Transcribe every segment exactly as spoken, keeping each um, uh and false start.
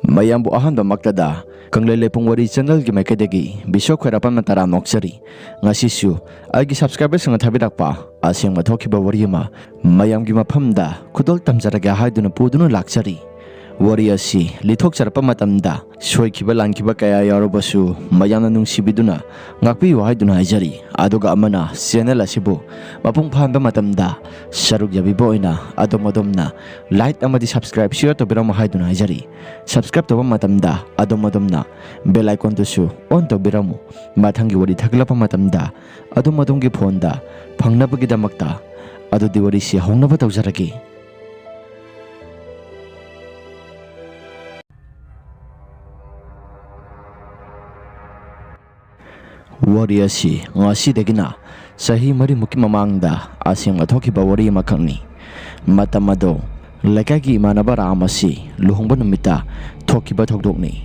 ꯃꯌꯥꯝꯕꯨ ꯑꯍꯥꯟꯕꯃꯛꯇꯗ ꯀꯪꯂꯩ ꯂꯩꯄꯨꯡ ꯋꯥꯔꯤ ꯆꯦꯅꯦꯜꯒꯤ ꯃꯥꯏꯀꯩꯗꯒꯤ ꯕꯤꯁꯣ ꯈ꯭ꯋꯥꯏꯔꯥꯛꯄꯝꯅ ꯇꯔꯥꯝꯅ ꯑꯣꯛꯆꯔꯤ꯫ ꯉꯁꯤꯁꯨ ꯑꯩꯒꯤ ꯁꯕꯁꯀ꯭ꯔꯥꯏꯕꯔꯁꯤꯡꯅ ꯊꯥꯕꯤꯔꯛꯄ ꯑꯁꯦꯡꯕ ꯊꯣꯛꯈꯤꯕ ꯋꯥꯔꯤ ꯑꯃ ꯃꯌꯥꯝꯒꯤ ꯃꯐꯝꯗ ꯈꯨꯗꯣꯜ ꯇꯝꯖꯔꯒꯦ ꯍꯥꯏꯗꯨꯅ ꯄꯨꯗꯨꯅ ꯂꯥꯛꯆꯔꯤ꯫ ꯋꯥꯔꯤ ꯑꯁꯤ ꯂꯤꯊꯣꯛꯆꯔꯛꯄ ꯃꯇꯝꯗ ꯁꯣꯏꯈꯤꯕ ꯂꯥꯟꯈꯤꯕ ꯀꯌꯥ ꯌꯥꯎꯔꯕꯁꯨ ꯃꯌꯥꯝꯅ ꯅꯨꯡꯁꯤꯕꯤꯗꯨꯅ ꯉꯥꯛꯄꯤꯌꯨ ꯍꯥꯏꯗꯨꯅ ꯍꯥꯏꯖꯔꯤ꯫ ꯑꯗꯨꯒ ꯑꯃꯅ ꯆꯦꯅꯦꯜ ꯑꯁꯤꯕꯨ ꯃꯄꯨꯡ ꯐꯥꯍꯟꯕ ꯃꯇꯝꯗ ꯁꯔꯨꯛ ꯌꯥꯕꯤꯕ ꯑꯣꯏꯅ ꯑꯗꯣꯝ ꯑꯗꯣꯝꯅ ꯂꯥꯏꯛ ꯑꯃꯗꯤ ꯁꯕꯁꯀ꯭ꯔꯥꯏꯕ ꯁꯤꯌꯔ ꯇꯧꯕꯤꯔꯝꯃꯨ ꯍꯥꯏꯗꯨꯅ ꯍꯥꯏꯖꯔꯤ꯫ ꯁꯕꯁꯀ꯭ꯔꯥꯏꯕ ꯇꯧꯕ ꯃꯇꯝꯗ ꯑꯗꯣꯝ ꯑꯗꯣꯝꯅ ꯕꯦꯜ ꯑꯥꯏꯀꯣꯟꯗꯨꯁꯨ ꯑꯣꯟ ꯇꯧꯕꯤꯔꯝꯃꯨ꯫ ꯃꯊꯪꯒꯤ ꯋꯥꯔꯤ ꯊꯥꯒꯠꯂꯛꯄ ꯃꯇꯝꯗ ꯑꯗꯣꯝ ꯑꯗꯣꯝꯒꯤ ꯐꯣꯟꯗ ꯐꯪꯅꯕꯒꯤꯗꯃꯛꯇ꯫ ꯑꯗꯨꯗꯤ ꯋꯥꯔꯤꯁꯤ ꯍꯧꯅꯕ ꯇꯧꯖꯔꯒꯦ꯫ ꯋꯥꯔꯤ ꯑꯁꯤ ꯉꯁꯤꯗꯒꯤꯅ ꯆꯍꯤ ꯃꯔꯤꯃꯨꯛꯀꯤ ꯃꯃꯥꯡꯗ ꯑꯁꯦꯡꯕ ꯊꯣꯛꯈꯤꯕ ꯋꯥꯔꯤ ꯑꯃꯈꯛꯅꯤ꯫ ꯃꯇꯝ ꯑꯗꯣ ꯂꯩꯀꯥꯏꯒꯤ ꯏꯃꯥꯟꯅꯕ ꯔꯥꯝ ꯑꯁꯤ ꯂꯨꯍꯣꯡꯕ ꯅꯨꯃꯤꯠꯇ ꯊꯣꯛꯈꯤꯕ ꯊꯧꯗꯣꯛꯅꯤ꯫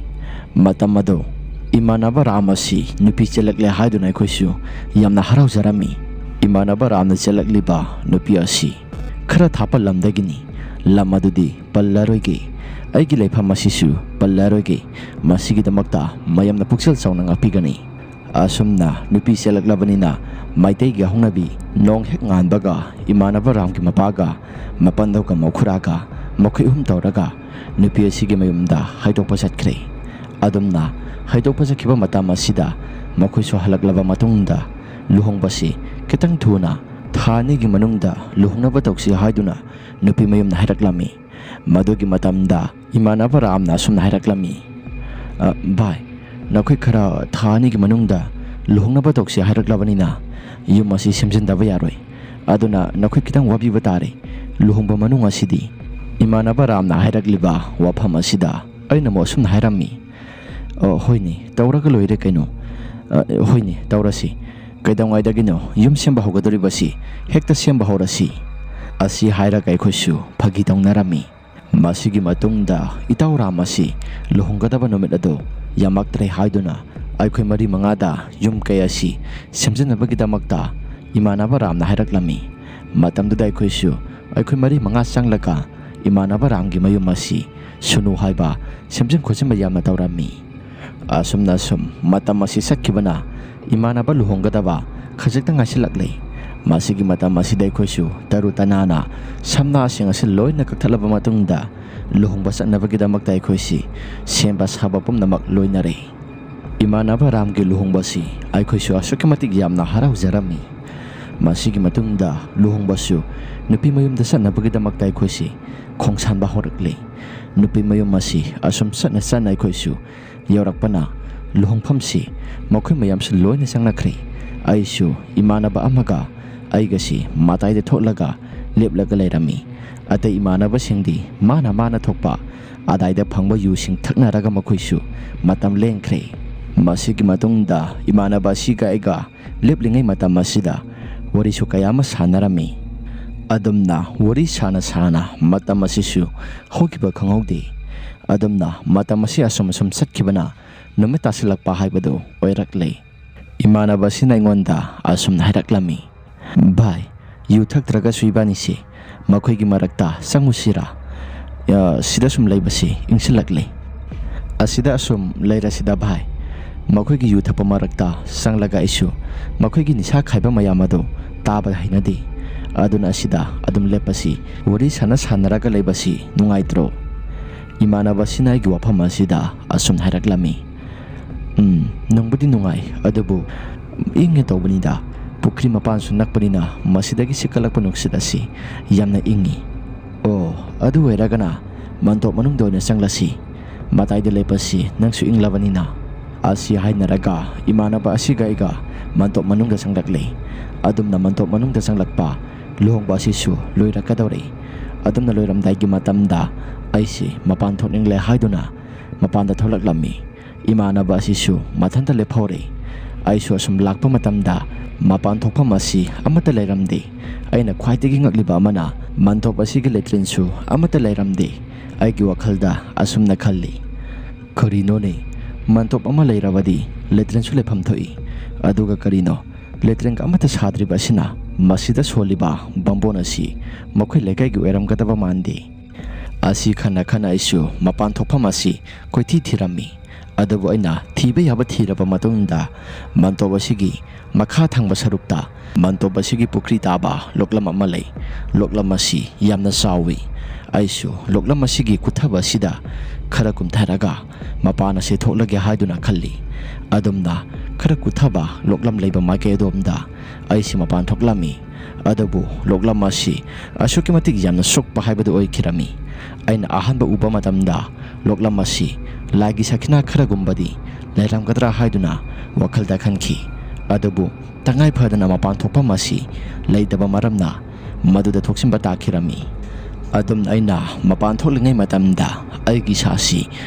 ꯃꯇꯝ ꯑꯗꯣ ꯏꯃꯥꯟꯅꯕ ꯔꯥꯝ ꯑꯁꯤ ꯅꯨꯄꯤ ꯆꯦꯜꯂꯛꯂꯦ ꯍꯥꯏꯗꯨꯅ ꯑꯩꯈꯣꯏꯁꯨ ꯌꯥꯝꯅ ꯍꯔꯥꯎꯖꯔꯝꯃꯤ꯫ ꯏꯃꯥꯟꯅꯕ ꯔꯥꯝꯅ ꯆꯦꯜꯂꯛꯂꯤꯕ ꯅꯨꯄꯤ ꯑꯁꯤ ꯈꯔ ꯊꯥꯞꯄ ꯂꯝꯗꯒꯤꯅꯤ꯫ ꯂꯝ ꯑꯗꯨꯗꯤ ꯄꯜꯂꯔꯣꯏꯒꯦ꯫ ꯑꯩꯒꯤ ꯂꯩꯐꯝ ꯑꯁꯤꯁꯨ ꯄꯜꯂꯔꯣꯏꯒꯦ꯫ ꯃꯁꯤꯒꯤꯗꯃꯛꯇ ꯃꯌꯥꯝꯅ ꯄꯨꯛꯆꯦꯜ ꯆꯥꯎꯅ ꯉꯥꯛꯄꯤꯒꯅꯤ꯫ ꯑꯁꯨꯝꯅ ꯅꯨꯄꯤ ꯆꯦꯜꯂꯛꯂꯕꯅꯤꯅ ꯃꯩꯇꯩꯒꯤ ꯍꯧꯅꯕꯤ ꯅꯣꯡ ꯍꯦꯛ ꯉꯥꯟꯕꯒ ꯏꯃꯥꯟꯅꯕ ꯔꯥꯝꯒꯤ ꯃꯄꯥꯒ ꯃꯄꯟꯗꯧꯒ ꯃꯧꯈꯨꯔꯥꯒ ꯃꯈꯣꯏ ꯑꯍꯨꯝ ꯇꯧꯔꯒ ꯅꯨꯄꯤ ꯑꯁꯤꯒꯤ ꯃꯌꯨꯝꯗ ꯍꯥꯏꯗꯣꯛꯄ ꯆꯠꯈ꯭ꯔꯦ꯫ ꯑꯗꯨꯝꯅ ꯍꯥꯏꯗꯣꯛꯄ ꯆꯠꯈꯤꯕ ꯃꯇꯝ ꯑꯁꯤꯗ ꯃꯈꯣꯏꯁꯨ ꯍꯜꯂꯛꯂꯕ ꯃꯇꯨꯡꯗ ꯂꯨꯍꯣꯡꯕꯁꯤ ꯈꯤꯇꯪ ꯊꯨꯅ ꯊꯥ ꯑꯅꯤꯒꯤ ꯃꯅꯨꯡꯗ ꯂꯨꯍꯣꯡꯅꯕ ꯇꯧꯁꯤ ꯍꯥꯏꯗꯨꯅ ꯅꯨꯄꯤ ꯃꯌꯨꯝꯅ ꯍꯥꯏꯔꯛꯂꯝꯃꯤ꯫ ꯃꯗꯨꯒꯤ ꯃꯇꯝꯗ ꯏꯃꯥꯟꯅꯕ ꯔꯥꯝꯅ ꯑꯁꯨꯝꯅ ꯍꯥꯏꯔꯛꯂꯝꯃꯤ, "ꯑ, ꯚꯥꯏ, ꯅꯈꯣꯏ ꯈꯔ ꯊꯥ ꯑꯅꯤꯒꯤ ꯃꯅꯨꯡꯗ ꯂꯨꯍꯣꯡꯅꯕ ꯇꯧꯁꯤ ꯍꯥꯏꯔꯛꯂꯕꯅꯤꯅ ꯌꯨꯝ ꯑꯁꯤ ꯁꯦꯝꯖꯤꯟꯗꯕ ꯌꯥꯔꯣꯏ꯫ ꯑꯗꯨꯅ ꯅꯈꯣꯏ ꯈꯤꯇꯪ ꯋꯥꯕꯤꯕ ꯇꯥꯔꯦ꯫ ꯂꯨꯍꯣꯡꯕ ꯃꯅꯨꯡ ꯑꯁꯤꯗꯤ ꯏꯃꯥꯟꯅꯕ ꯔꯥꯝꯅ ꯍꯥꯏꯔꯛꯂꯤꯕ ꯋꯥꯐꯝ ꯑꯁꯤꯗ ꯑꯩꯅ ꯑꯃꯨꯛ ꯑꯁꯨꯝꯅ ꯍꯥꯏꯔꯝꯃꯤ, "ꯑ, ꯍꯣꯏꯅꯦ, ꯇꯧꯔꯒ ꯂꯣꯏꯔꯦ ꯀꯩꯅꯣ꯫ ꯑ, ꯍꯣꯏꯅꯦ, ꯇꯧꯔꯁꯤ꯫ ꯀꯩꯗꯧꯉꯩꯗꯒꯤꯅꯣ ꯌꯨꯝ ꯁꯦꯝꯕ ꯍꯧꯒꯗꯧꯔꯤꯕꯁꯤ? ꯍꯦꯛꯇ ꯁꯦꯝꯕ ꯍꯧꯔꯁꯤ"꯫ ꯑꯁꯤ ꯍꯥꯏꯔꯒ ꯑꯩꯈꯣꯏꯁꯨ ꯐꯥꯒꯤ ꯇꯧꯅꯔꯝꯃꯤ꯫ ꯃꯁꯤꯒꯤ ꯃꯇꯨꯡꯗ ꯏꯇꯥꯎ ꯔꯥꯝ ꯑꯁꯤ ꯂꯨꯍꯣꯡꯒꯗꯕ ꯅꯨꯃꯤꯠ ꯑꯗꯨ ꯌꯥꯝꯂꯛꯇ꯭ꯔꯦ ꯍꯥꯏꯗꯨꯅ ꯑꯩꯈꯣꯏ ꯃꯔꯤ ꯃꯉꯥꯗ ꯌꯨꯝ ꯀꯩ ꯑꯁꯤ ꯁꯦꯝꯖꯤꯟꯅꯕꯒꯤꯗꯃꯛꯇ ꯏꯃꯥꯟꯅꯕ ꯔꯥꯝꯅ ꯍꯥꯏꯔꯛꯂꯝꯃꯤ꯫ ꯃꯇꯝꯗꯨꯗ ꯑꯩꯈꯣꯏꯁꯨ ꯑꯩꯈꯣꯏ ꯃꯔꯤ ꯃꯉꯥ ꯆꯪꯂꯒ ꯏꯃꯥꯟꯅꯕ ꯔꯥꯝꯒꯤ ꯃꯌꯨꯝ ꯑꯁꯤ ꯁꯨꯅꯨ ꯍꯥꯏꯕ ꯁꯦꯝꯖꯤꯟ ꯈꯣꯠꯆꯤꯟꯕ ꯌꯥꯝꯅ ꯇꯧꯔꯝꯃꯤ꯫ ꯑꯁꯨꯝꯅ ꯁꯨꯝ ꯃꯇꯝ ꯑꯁꯤ ꯆꯠꯈꯤꯕꯅ ꯏꯃꯥꯟꯅꯕ ꯂꯨꯍꯣꯡꯒꯗꯕ ꯈꯖꯤꯛꯇ ꯉꯥꯏꯁꯤꯜꯂꯛꯂꯦ꯫ ꯃꯁꯤꯒꯤ ꯃꯇꯝ ꯑꯁꯤꯗ ꯑꯩꯈꯣꯏꯁꯨ ꯇꯔꯨ ꯇꯅꯥꯟꯅ ꯁꯝꯅꯥꯁꯤꯡ ꯑꯁꯤ ꯂꯣꯏꯅ ꯀꯛꯊꯠꯂꯕ ꯃꯇꯨꯡꯗ ꯂꯨꯍꯣꯡꯕ ꯆꯠꯅꯕꯒꯤꯗꯃꯛꯇ ꯑꯩꯈꯣꯏꯁꯤ ꯁꯦꯝꯕ ꯁꯥꯕ ꯄꯨꯝꯅꯃꯛ ꯂꯣꯏꯅꯔꯦ꯫ ꯏꯃꯥꯟꯅꯕ ꯔꯥꯝꯒꯤ ꯂꯨꯍꯣꯡꯕꯁꯤ ꯑꯩꯈꯣꯏꯁꯨ ꯑꯁꯨꯛꯀꯤ ꯃꯇꯤꯛ ꯌꯥꯝꯅ ꯍꯔꯥꯎꯖꯔꯝꯃꯤ꯫ ꯃꯁꯤꯒꯤ ꯃꯇꯨꯡꯗ ꯂꯨꯍꯣꯡꯕꯁꯨ ꯅꯨꯄꯤ ꯃꯌꯨꯝꯗ ꯆꯠꯅꯕꯒꯤꯗꯃꯛꯇ ꯑꯩꯈꯣꯏꯁꯤ ꯈꯣꯡꯁꯥꯟꯕ ꯍꯧꯔꯛꯂꯦ꯫ ꯅꯨꯄꯤ ꯃꯌꯨꯝ ꯑꯁꯤ ꯑꯁꯨꯝ ꯆꯠꯅ ꯆꯠꯅ ꯑꯩꯈꯣꯏꯁꯨ ꯌꯧꯔꯛꯄꯅ ꯂꯨꯍꯣꯡꯐꯝꯁꯤ ꯃꯈꯣꯏ ꯃꯌꯥꯝꯁꯨ ꯂꯣꯏꯅ ꯆꯪꯅꯈ꯭ꯔꯦ꯫ ꯑꯩꯁꯨ ꯏꯃꯥꯟꯅꯕ ꯑꯃꯒ ꯑꯩꯒꯁꯤ ꯃꯇꯥꯏꯗ ꯊꯣꯛꯂꯒ ꯂꯦꯞꯂꯒ ꯂꯩꯔꯝꯃꯤ꯫ ꯑꯇꯩ ꯏꯃꯥꯟꯅꯕꯁꯤꯡꯗꯤ ꯃꯥꯅ ꯃꯥꯅ ꯊꯣꯛꯄ ꯑꯗꯥꯏꯗ ꯐꯪꯕ ꯌꯨꯁꯤꯡ ꯊꯛꯅꯔꯒ ꯃꯈꯣꯏꯁꯨ ꯃꯇꯝ ꯂꯦꯟꯈ꯭ꯔꯦ꯫ ꯃꯁꯤꯒꯤ ꯃꯇꯨꯡꯗ ꯏꯃꯥꯟꯅꯕ ꯑꯁꯤꯒ ꯑꯩꯒ ꯂꯦꯞꯂꯤꯉꯩ ꯃꯇꯝ ꯑꯁꯤꯗ ꯋꯥꯔꯤꯁꯨ ꯀꯌꯥ ꯑꯃ ꯁꯥꯟꯅꯔꯝꯃꯤ꯫ ꯑꯗꯨꯝꯅ ꯋꯥꯔꯤ ꯁꯥꯅ ꯁꯥꯅ ꯃꯇꯝ ꯑꯁꯤꯁꯨ ꯍꯧꯈꯤꯕ ꯈꯪꯍꯧꯗꯦ꯫ ꯑꯗꯨꯝꯅ ꯃꯇꯝ ꯑꯁꯤ ꯑꯁꯨꯝ ꯑꯁꯨꯝ ꯆꯠꯈꯤꯕꯅ ꯅꯨꯃꯤꯠ ꯇꯥꯁꯤꯜꯂꯛꯄ ꯍꯥꯏꯕꯗꯨ ꯑꯣꯏꯔꯛꯂꯦ꯫ ꯏꯃꯥꯟꯅꯕ ꯑꯁꯤꯅ ꯑꯩꯉꯣꯟꯗ ꯑꯁꯨꯝꯅ ꯍꯥꯏꯔꯛꯂꯝꯃꯤ, "ꯚꯥꯏ, ꯌꯨ ꯊꯛꯇ꯭ꯔꯒꯁꯨ ꯏꯕꯥꯅꯤꯁꯤ ꯃꯈꯣꯏꯒꯤ ꯃꯔꯛꯇ ꯆꯪꯉꯨꯁꯤꯔꯥ? ꯑ, ꯁꯤꯗ ꯁꯨꯝ ꯂꯩꯕꯁꯤ ꯏꯪꯁꯤꯜꯂꯛꯂꯦ꯫ ꯑꯁꯤꯗ ꯑꯁꯨꯝ ꯂꯩꯔꯁꯤꯗ ꯚꯥꯏ꯫ ꯃꯈꯣꯏꯒꯤ ꯌꯨ ꯊꯛꯄ ꯃꯔꯛꯇ ꯆꯪꯂꯒ ꯑꯩꯁꯨ ꯃꯈꯣꯏꯒꯤ ꯅꯤꯁꯥ ꯈꯥꯏꯕ ꯃꯌꯥꯝ ꯑꯗꯨ ꯇꯥꯕ ꯍꯩꯅꯗꯦ꯫ ꯑꯗꯨꯅ ꯑꯁꯤꯗ ꯑꯗꯨꯝ ꯂꯦꯞꯄꯁꯤ, ꯋꯥꯔꯤ ꯁꯥꯟꯅ ꯁꯥꯟꯅꯔꯒ ꯂꯩꯕꯁꯤ ꯅꯨꯡꯉꯥꯏꯇ꯭ꯔꯣ?" ꯏꯃꯥꯟꯅꯕ ꯑꯁꯤꯅ ꯑꯩꯒꯤ ꯋꯥꯐꯝ ꯑꯁꯤꯗ ꯑꯁꯨꯝ ꯍꯥꯏꯔꯛꯂꯝꯃꯤ, "ꯎꯝ, ꯅꯨꯡꯕꯨꯗꯤ ꯅꯨꯡꯉꯥꯏ, ꯑꯗꯨꯕꯨ ꯏꯪꯉꯦ ꯇꯧꯕꯅꯤꯗ꯫ ꯄꯨꯈ꯭ꯔꯤ ꯃꯄꯥꯟꯁꯨ ꯅꯛꯄꯅꯤꯅ ꯃꯁꯤꯗꯒꯤ ꯁꯤꯠꯀꯠꯂꯛꯄ ꯅꯨꯡꯁꯤꯠ ꯑꯁꯤ ꯌꯥꯝꯅ ꯏꯪꯉꯤ꯫ ꯑꯣ, ꯑꯗꯨ ꯑꯣꯏꯔꯒꯅ ꯃꯟꯇꯣꯞ ꯃꯅꯨꯡꯗ ꯑꯣꯏꯅ ꯆꯪꯂꯁꯤ꯫ ꯃꯇꯥꯏꯗ ꯂꯦꯞꯄꯁꯤ, ꯅꯪꯁꯨ ꯏꯪꯂꯕꯅꯤꯅ꯫" ꯑꯁꯤ ꯍꯥꯏꯅꯔꯒ ꯏꯃꯥꯟꯅꯕ ꯑꯁꯤꯒ ꯑꯩꯒ ꯃꯟꯇꯣꯞ ꯃꯅꯨꯡꯗ ꯆꯪꯂꯛꯂꯦ꯫ ꯑꯗꯨꯝꯅ ꯃꯟꯇꯣꯞ ꯃꯅꯨꯡꯗ ꯆꯪꯂꯛꯄ ꯂꯨꯍꯣꯡꯕ ꯑꯁꯤꯁꯨ ꯂꯣꯏꯔꯛꯀꯗꯧꯔꯦ꯫ ꯑꯗꯨꯝꯅ ꯂꯣꯏꯔꯝꯗꯥꯏꯒꯤ ꯃꯇꯝꯗ ꯑꯩꯁꯤ ꯃꯄꯥꯟ ꯊꯣꯛꯅꯤꯡꯂꯦ ꯍꯥꯏꯗꯨꯅ ꯃꯄꯥꯟꯗ ꯊꯣꯛꯂꯛꯂꯝꯃꯤ꯫ ꯏꯃꯥꯟꯅꯕ ꯑꯁꯤꯁꯨ ꯃꯊꯟꯇ ꯂꯦꯞꯍꯧꯔꯦ꯫ ꯑꯩꯁꯨ ꯑꯁꯨꯝ ꯂꯥꯛꯄ ꯃꯇꯝꯗ ꯃꯄꯥꯟ ꯊꯣꯛꯐꯝ ꯑꯁꯤ ꯑꯃꯠꯇ ꯂꯩꯔꯝꯗꯦ꯫ ꯑꯩꯅ ꯈ꯭ꯋꯥꯏꯗꯒꯤ ꯉꯛꯂꯤꯕ ꯑꯃꯅ ꯃꯟꯇꯣꯞ ꯑꯁꯤꯒꯤ ꯂꯦꯇ꯭ꯔꯤꯟꯁꯨ ꯑꯃꯠꯇ ꯂꯩꯔꯝꯗꯦ꯫ ꯑꯩꯒꯤ ꯋꯥꯈꯜꯗ ꯑꯁꯨꯝꯅ ꯈꯜꯂꯤ, "ꯀꯔꯤꯅꯣꯅꯦ? ꯃꯟꯇꯣꯞ ꯑꯃ ꯂꯩꯔꯕꯗꯤ ꯂꯦꯇ꯭ꯔꯤꯟꯁꯨ ꯂꯩꯐꯝ ꯊꯣꯛꯏ꯫ ꯑꯗꯨꯒ ꯀꯔꯤꯅꯣ? ꯂꯦꯇ꯭ꯔꯤꯟ ꯑꯃꯠꯇ ꯁꯥꯗ꯭ꯔꯤꯕ ꯑꯁꯤꯅ ꯃꯁꯤꯗ ꯁꯣꯜꯂꯤꯕ ꯕꯥꯝꯕꯣꯟ ꯑꯁꯤ ꯃꯈꯣꯏ ꯂꯩꯀꯥꯏꯒꯤ ꯑꯣꯏꯔꯝꯒꯗꯕ ꯃꯥꯟꯗꯦ꯫" ꯑꯁꯤ ꯈꯟꯅ ꯈꯟꯅ ꯑꯩꯁꯨ ꯃꯄꯥꯟ ꯊꯣꯛꯐꯝ ꯑꯁꯤ ꯀꯣꯏꯊꯤ ꯊꯤꯔꯝꯃꯤ꯫ ꯑꯗꯨꯕꯨ ꯑꯩꯅ ꯊꯤꯕ ꯌꯥꯕ ꯊꯤꯔꯕ ꯃꯇꯨꯡꯗ ꯃꯟꯇꯣꯞ ꯑꯁꯤꯒꯤ ꯃꯈꯥ ꯊꯪꯕ ꯁꯔꯨꯛꯇ ꯃꯟꯇꯣꯞ ꯑꯁꯤꯒꯤ ꯄꯨꯈ꯭ꯔꯤ ꯇꯥꯕ ꯂꯣꯛꯂꯝ ꯑꯃ ꯂꯩ꯫ ꯂꯣꯛꯂꯝ ꯑꯁꯤ ꯌꯥꯝꯅ ꯆꯥꯎꯏ꯫ ꯑꯩꯁꯨ ꯂꯣꯛꯂꯝ ꯑꯁꯤꯒꯤ ꯀꯨꯊꯕ ꯑꯁꯤꯗ ꯈꯔ ꯀꯨꯝꯊꯔꯒ ꯃꯄꯥꯟ ꯑꯁꯤ ꯊꯣꯛꯂꯒꯦ ꯍꯥꯏꯗꯨꯅ ꯈꯜꯂꯤ꯫ ꯑꯗꯨꯝꯅ ꯈꯔ ꯀꯨꯊꯕ ꯂꯣꯛꯂꯝ ꯂꯩꯕ ꯃꯥꯏꯀꯩ ꯑꯗꯣꯝꯗ ꯑꯩꯁꯤ ꯃꯄꯥꯟ ꯊꯣꯛꯂꯝꯃꯤ꯫ ꯑꯗꯨꯕꯨ ꯂꯣꯛꯂꯝ ꯑꯁꯤ ꯑꯁꯨꯛꯀꯤ ꯃꯇꯤꯛ ꯌꯥꯝꯅ ꯁꯨꯛꯄ ꯍꯥꯏꯕꯗꯨ ꯑꯣꯏꯈꯤꯔꯝꯃꯤ꯫ ꯑꯩꯅ ꯑꯍꯥꯟꯕ ꯎꯕ ꯃꯇꯝꯗ ꯂꯣꯛꯂꯝ ꯑꯁꯤ ꯂꯥꯏꯒꯤ ꯁꯈꯤꯅꯥ ꯈꯔꯒꯨꯝꯕꯗꯤ ꯂꯩꯔꯝꯒꯗ꯭ꯔꯥ ꯍꯥꯏꯗꯨꯅ ꯋꯥꯈꯜꯗ ꯈꯟꯈꯤ꯫ ꯑꯗꯨꯕꯨ ꯇꯉꯥꯏ ꯐꯗꯅ ꯃꯄꯥꯟ ꯊꯣꯛꯐꯝ ꯑꯁꯤ ꯂꯩꯇꯕ ꯃꯔꯝꯅ ꯃꯗꯨꯗ ꯊꯣꯛꯆꯤꯟꯕ ꯇꯥꯈꯤꯔꯝꯃꯤ꯫ ꯑꯗꯨꯝ ꯑꯩꯅ ꯃꯄꯥꯟ ꯊꯣꯛꯂꯤꯉꯩ ꯃꯇꯝꯗ ꯑꯩꯒꯤ ꯏꯁꯥꯁꯤ